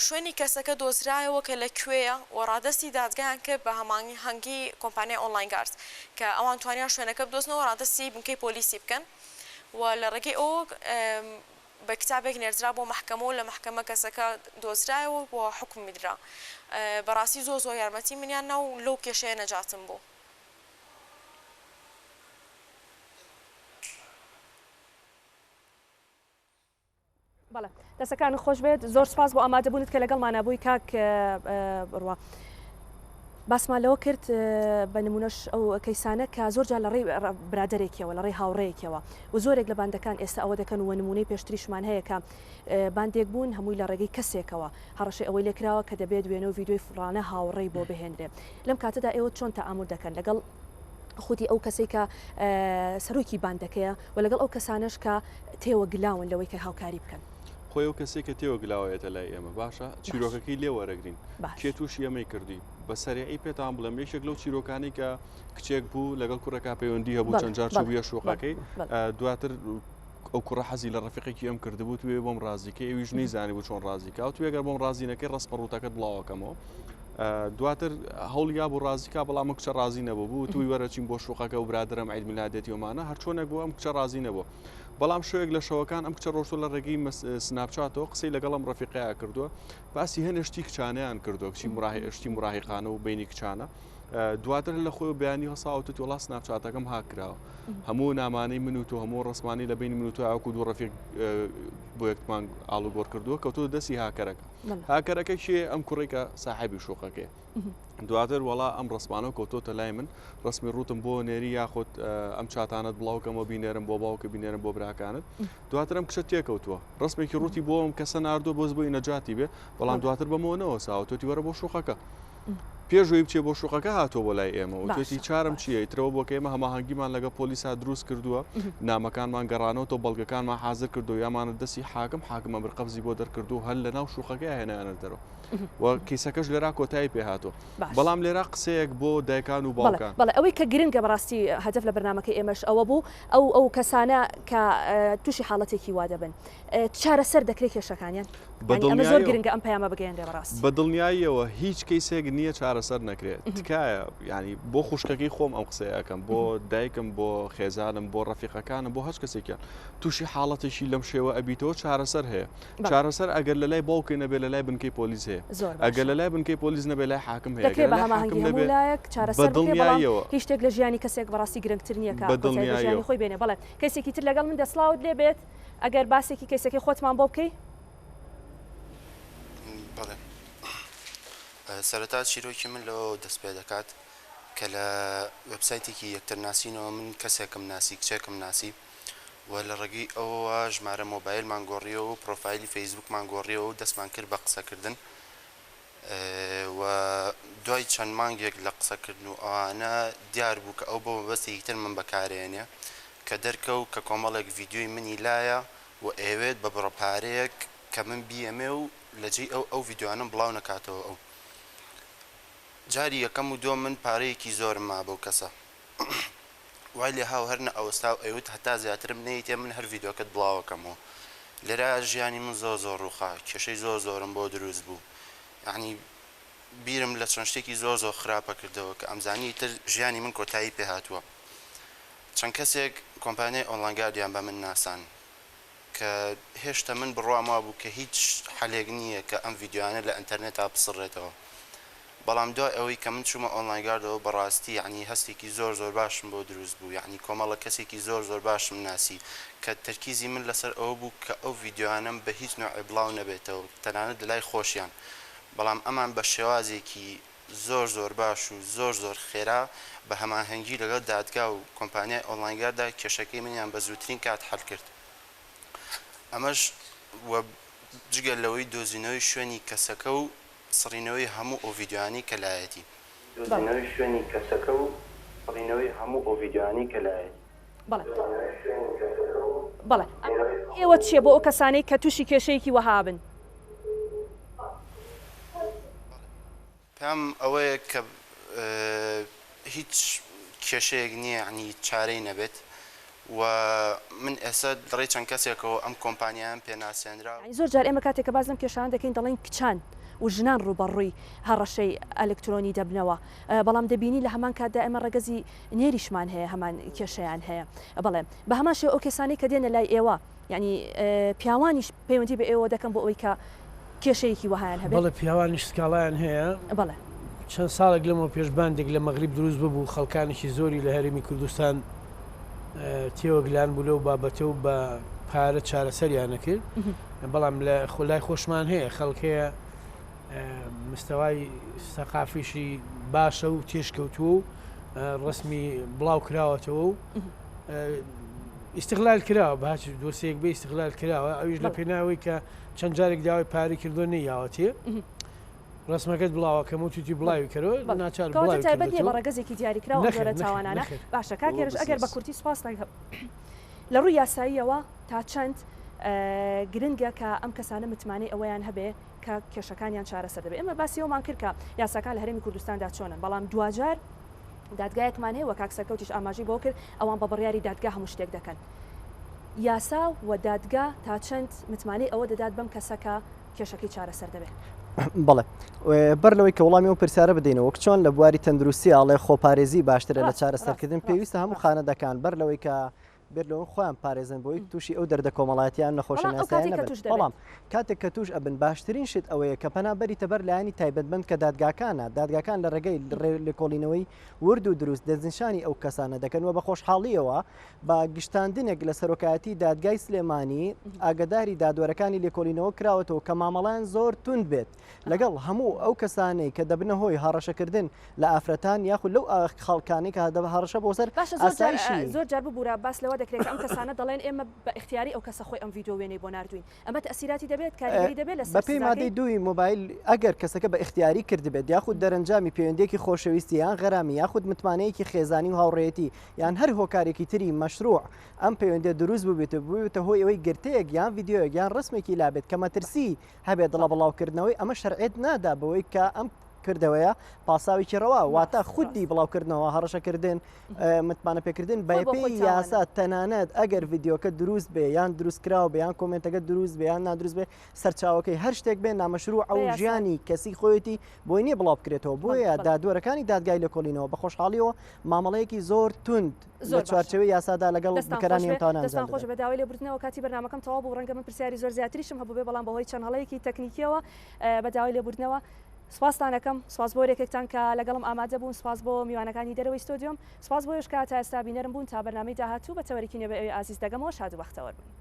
S6: شوێنی کەسەکە دۆزرایەوە کە لە کوێیە و ڕادەستی دادگایان کرد بە هەماهەنگی کۆمپانیای ئۆنلاین گارد کە ئەوان توانیان شوێنەکە بدۆزنەوە ڕادەستی بنکەی پۆلیسی بکەن. و لە ڕێگەی ئەوەوە بە کتابێک نێردرا بۆ مەحکەمە و لە مەحکەمە کەسەکە دۆزرایەوە و حوکمی درا. بەڕاستی زۆر زۆر یارمەتی منیان نا و لەو کێشەیە نەجاتم بوو.
S1: بەڵێ دەستەکانت خۆش بێت زۆر سپاس بۆ ئامادەبوونت کە لەگەڵمانە بووی کاک بڕوا. باسمان لەوە کرد بە نمونەش ئەو کەیسانە کە زۆر جار لە ڕێی برادێکیەوە لە ڕێی هاوڕێیەکەوە و زۆرێک لە باندەکان ئێستا ئەوە دەکەن و نمونەی پێشتریشمان هەیە کە باندێک بوون هەمووی لە ڕێگەی کەسێکەوە هەڕەشەی ئەوەی لێکراوە کە دەبێت وێنە و ڤیدیۆی فڵانە هاوڕێی بۆ بهێنرێ لەم کاتەدا ئێوە چۆن تەعامول دەکەن لەگەڵ خودی ئەو کەسەی کە سەرۆکی باندەکەیە و لەگەڵ ئەو کەسانەش کە تێوەگلاون لەوەی کە هاوکاری بکەن.
S3: خۆی ئەو کەسەی کە تێوەگلاوە یەتە لای ئێمە باشە چیرۆکەکەی لێ وەرەگرین کێ تووشی ئەمەی کردی بە سەریعی پێتان بڵێم یەکێک لەو چیرۆکانی کە کچێک بوو لەگەڵ کوڕێکا پەیوەندی هەبوو چەند جار چووە شوقەکەی دواتر ئەو کوڕە حەزی لە ڕەفیقێکی ئەم کردبوو توێ بۆم ڕازیکە ئەویش نەیزانی بوو چۆن ڕازیکە و توێگەر بۆم ڕازی نەکەی ڕەسمە ڕووتەکەت بڵاوەکەمەوە دواتر هەوڵیا بوو ڕازیکا بەڵام ئەم کچە ڕازی نەبوو بوو توی وەرە چین بۆ شوقەکە و برادرم عید میلادێتی ومانە هەرچۆنێک بوو ئەم کچە ڕازی نەبوو بەڵام شەوێک لە شەوەکان ئەم کچە ڕۆشتوە لە ڕێگەی سناپچاتەوە قسەی لەگەڵ ئەم ڕەفیقەیە کردووە باسی هەنێ شتی کچانەیان کردووە کچی مراهی شتی مراهیقانە و بینی کچانە دواتر لە خۆی بەیانی هەساوە توتی وڵا سناپچاتەکەم هاک کراوە هەموو نامانەی من و تۆ هەموو ڕسمانی لە بینی من و تۆ ئاکو دوو ڕەفیق بۆ یەکمان ئاڵوگۆڕ کردووە کەوتۆ دەستی هاکەرەکە هاکەرەکە کێ ئەم کوڕێکە ساحێبی شوقەکەی دواتر وەڵا ئەم ڕسمانە کەوتۆتە لای من ڕسمی ڕوتم بۆ نێری یاخود ئەم چاتانت بڵاوکەمەوە بینێرم بۆ باوکە بینێرم بۆ براکانت دواتر ئەم کچە تێکەوتووە ڕسمێکی ڕوتی بۆ ئەم کەسە ناردووە بۆز بۆی نەجاتی بێ بەڵام دواتر بەمەوە نەوەساوە تۆتی وەرە بۆ شوقەکە پێش ئەوەی بچێ بۆ شوقەکە هاتووە بۆ لای ئێمە و توێتی چارم چییە ئیترەوە بۆ کە ئێمە هەماهەنگیمان لەگەڵ پۆلیسا دروست کردووە نامەکانمان گەڕانەوە تۆ بەڵگەکانمان حاضر کردو یامانە دەستی حاکم حاکم ئەمر قەبزی بۆ دەرکردو هەر لە ناو شوقەکەی هێنایانە دەرەوە و کەیسەکەش لێرا کۆتایی پێ هاتووە بەڵام لێرا قسەیەک بۆ دایکان و باوکان.
S1: بەڵێ ئەوەی کە گرنگە بەڕاستی هەدەف لە بەرنامەکەی ئێمەش ئەوە بوو ئەو ئەو کەسانە کە تووشی حاڵەتێکی وا دەبن چارەسەر دەکرێت کێشەکانیان
S3: بە
S1: ئەمە زۆر گرنگە ئەم پەیامە بگەیەنرێ بەڕاستی.
S3: بە دڵنیاییەوە هیچ کەیسێک نییە چارەسەر. چارەسەر نەکرێت تکایە ینی بۆ خوشکەکەی خۆم ئەم قسەیە ئەکەم بۆ دایکم بۆ خێزانم بۆ ڕەفیقەکانم بۆ هەچ کەسێکیان تووشی حاڵەتێکی لەم شێوە ئەبیتەوە چارەسەر هەیە چارەسەر ئەگەر لە لای باوکی نەبێ لە لای بنکەی پۆلیس هەیە ئەگەر لە لای بنکەی پۆلیس نەبێ لای حاکم هەیە
S1: دەکرێت بە هەماهەنگی هەموو لایەک چارەسەر بکرێت بەڵام هیچ شتێک لە ژیانی کەسێک بەڕاستی گرنگتر نییە کە کۆتایی بە ژیانی خۆی بێنێ بەڵێ کەسێکی تر لەگەڵ من دەسڵاوت لێ بێت ئەگەر باسێکی کەیسەکەی خۆتمان بۆ بکەی.
S7: بەڵێ سەرەتا چیرۆکی من لەوەوە دەست پێ دەکات کە لە وێبسایتێکی یەکتر ناسینەوە من کەسێکم ناسی کچێکم ناسی و لە ڕێگەی ئەوەوە ژمارە مۆبایلمان گۆڕیەوە و پرۆفایلی فەیسبوکمان گۆڕیەوە و دەستمان کرد بە قسەکردن و دوای چەند مانگێک لە قسەکردن و ئەوانە دیار بوو کە ئەو بۆ مەبەستێکی تر من بەکارێنێ کە دەرکەوت کە کۆمەڵێک ڤیدیۆی منی لایە و ئەیەوێت بە بڕە پارەیەک کە من بیەمێ و لە جێی ئەو ئەو ڤیدیۆیانەم بڵاو نەکاتەوە ئەو جاری یەکەم و دووەم من پارەیەکی زۆرم ما بەو کەسە وای لێ هاو هەر نەئەوەستا و ئەیوت هەتا زیاترم نەیتێ من هەر ڤیدیۆکەت بڵاوەکەمەوە لێرە ژیانی من زۆر زۆر ڕووخا کێشەی زۆر زۆرم بۆ دروست بوو یەعنی بیرم لە چەند شتێکی زۆر زۆر خراپە کردەوە کە ئەمزانی ئیتر ژیانی من کۆتایی پێ هاتووە چەند کەسێک کۆمپانیای ئۆنلاین گاردیان بە من ناسان کە هێشتا من بڕوام وابوو کە هیچ حەلێک نییە کە ئەم ڤیدیۆیانە لە ئەنتەرنێتا بسڕێتەوە بەڵام دوای ئەوەی کە من چوومە ئۆنلاین گاردەوە بەڕاستی یەعنی هەستێکی زۆر زۆر باشم بۆ دروست بوو یەعنی کۆمەڵە کەسێکی زۆر زۆر باشم ناسی کە تەرکیزی من لەسەر ئەوە بوو کە ئەو ڤیدیۆیانەم بە هیچ نەوعێ بڵاو نەبێتەوە تەنانەت لەلای خۆشیان بەڵام ئەمان بە شێوازێکی زۆر زۆر باش و زۆر زۆر خێرا بە هەماهەنگی لەگەڵ دادگا و کۆمپانیای ئۆنلاین گاردا کێشەکەی منیان بە زووترین کات حەل کرد ئەمەش و جگە لەوەی دۆزینەوەی شوێنی کەسەکە و سڕینەوەی هەموو ئەو ڤیدیۆیانەی کە لایەتی.
S1: بەڵێ.
S7: دۆزینەوەی شوێنی کەسەکە و سڕینەوەی هەموو ئەو ڤیدیۆیانەی کە لایەتی.
S1: بەڵێ. بەڵێ. ئێوە چیە بۆ ئەو کەسانەی کە توشی کێشەیەکی وەها بن؟
S7: پەیام ئەوەیە کە هیچ کێشەیەک نییە یانی چارەی نەبێت و من ئێستا لەڕێی چەند کەسێکەوە ئەم کۆمپانیایەم پێناسێنرا.
S1: یانی زۆر جار ئێمە کاتێک کە باس لەم کێشانە دەکەین دەڵێین کچان و ژنان ڕووبەڕووی هەڕەشەی ئەلکترۆنی دەبنەوە بەڵام دەبینی لە هەمان کاتدا ئێمە ڕەگەزی نێریشمان هەیە هەمان کێشەیان هەیە بەڵێ بە هەمان شێوە ئەو کەسانەی کە دێنە لای ئێوە یانی پیاوانیش پەیوەندی بە ئێوە دەکەن بۆ ئەوەی کە کێشەیەکی وەهایان هەبێت؟
S2: بەڵێ پیاوانیش سکاڵایان هەیە.
S1: بەڵێ.
S2: چەند ساڵێک لەمەو پێش باندێک لە مەغریب دروست ببوو خەڵکانێکی زۆری لە هەرێمی کوردستان تێوەگلان بوو لەو بابەتە و بە پارە چارەسەریان نەکرد بەڵام لە خۆلای خۆشمان هەیە خەڵک هەیە مستەوای سەقافیشی باشە و تێشکەوتووە و ڕسمی بڵاو کراوەتەوە و ئیستغلال کراوە بە هەچ دۆسیەک بێ ئیستغلال کراوە ئەویش لە پێناوەی کە چەند جارێک داوای پارەی کردووە نەیاوەتێ ڕسمەکەت بڵاوەکەم و توتی بڵاوی کەرەوە ناچار
S1: بڵاوی تایبەت نییە بە ڕەگەزێکی دیاریکراوە ئەم جۆرە تاوانانە باشە کاک هێرش ئەگەر بە کورتی سوپاس دەکەم لە ڕووی یاساییەوە تا چەند گرنگە کە ئەم کەسانە متمانەی ئەوەیان هەبێ کە کێشەکانیان چارەسەر دەبێت ئێمە باسی ئەومان کرد کە یاساکان لە هەرێمی کوردستاندا چۆنن بەڵام دواجار دادگایەکمان هەیە و کاک سەرکەوتیش ئاماژەی بەوە کرد ئەوان بە بڕیاری دادگا هەموو شتێک دەکەن. یاسا و دادگا تا چەند متمانەی ئەوە دەدات بەم کەسە کە کێشەکەی چارەسەر دەبێت؟
S4: بەڵێ بەر لەوەی کە وەڵامی ئەو پرسیارە بدەینەوە وەک چۆن لە بواری تەندروستی ئاڵێ خۆپارێزی باشترە لە چارەسەرکردن پێویستە هەموو خانەدەکان بەر لەوەی کە بێت لەوە خۆیان پارێزن بۆی تووشی ئەو دەردە کۆمەڵایەتیان نەخۆشە ناسیان نەبن بەڵام کاتێک کە توش ئەبن باشترین شت ئەوەیە کە پەنا بەریتە بەر لایەنی تایبەتمەند کە دادگاکانە دادگاکان لە ڕێگەی لێکۆڵینەوەی ورد و دروست دەستنیشانی ئەو کەسانە دەکەن و بە خۆشحاڵیەوە بە گشتاندنێک لە سەرۆکایەتی دادگای سلێمانی ئاگداری دادوەرەکانی لێکۆڵینەوە کراوەتەوە کە مامەڵیان زۆر توند بێت لەگەڵ هەموو ئەو کەسانەی کە دەبنە هۆی هەڕەشەکردن لە ئافرەتان یاخود لەو خەڵکانەی کە دەبە هەڕەشە بۆ سەر
S1: باشە زۆر جار زۆر جار ببورە باس لەوە دەکرێت کە ئەم کەسانە دەڵێن ئێمە بە ئیختیاری ئەو کەسە خۆی ئەم ڤیدیۆ وێنەی بۆ ناردووین ئەمە تەئسیراتی دەبێت کاریگەری دەبێت لەسەر
S4: بەپێی مادەی دووی مۆبایل ئەگەر کەسەکە بە ئیختیاری کردبێت یاخود دەرەنجامی پەیوەندییەکی خۆشەویستی یان غەرامی یاخود متمانەیەکی خێزانی و هاوڕێیەتی یان هەر هۆکارێکی تری مەشروع ئەم پەیوەندیە دروست بووبێت و بووبێتە هۆی ئەوەی گرتەیەک یان ڤیدیۆیەک یان ڕسمێکی لابێت کە مەترسی هەبێت دڵە بڵاوکردنەوەی ئەمە شەرعیەت نادا بەوەی کە ئەم. کردەوەیە پاساوێکی ڕەوا واتە خودی بڵاوکردنەوە هەڕەشەکردن متمانە پێکردن بە پێی یاسا تەنانەت ئەگەر ڤیدیۆکە دروست بێ یان دروستکراو بێ یان کۆمنتەکە دروست بێ یان نادروست بێ سەرچاوەکەی هەر شتێک بێ نامەشروع ئەو ژیانی کەسی خۆیەتی بۆی نییە بڵاو بکرێتەوە بۆیە دادوەرەکانی دادگای لێکۆڵینەوە بە خۆشحاڵیەوە مامەڵەیەکی زۆر توند زۆر چوارچێوەی یاسادا لەگەڵ بکەرانی ئەم تاوانە ئەنجام
S1: دەستان خۆش بە داوای لێبوردنەوە کاتی بەرنامەکەم تەواو بوو ڕەنگە من پرسیاری زۆر زیاتریشم هەبووبێ بەڵام بەهۆی چەند هەڵەیەکی تەکنیکیەوە بە داوای لێبوردنەوە سپاستان ئەکەم سپاس بۆ هەریەکێکتان کە لەگەڵم ئامادە بوون سپاس بۆ میوانەکانی دەرەوەی ستۆدیۆم سپاس بۆ ئێوەش کە تا ئێستا بینەرم بوون تا بەرنامەی داهاتوو بە تەوەرێکی نوێ بە ئێوەی ئازیز دەگەمەوە شاد و بەختەوەر بن.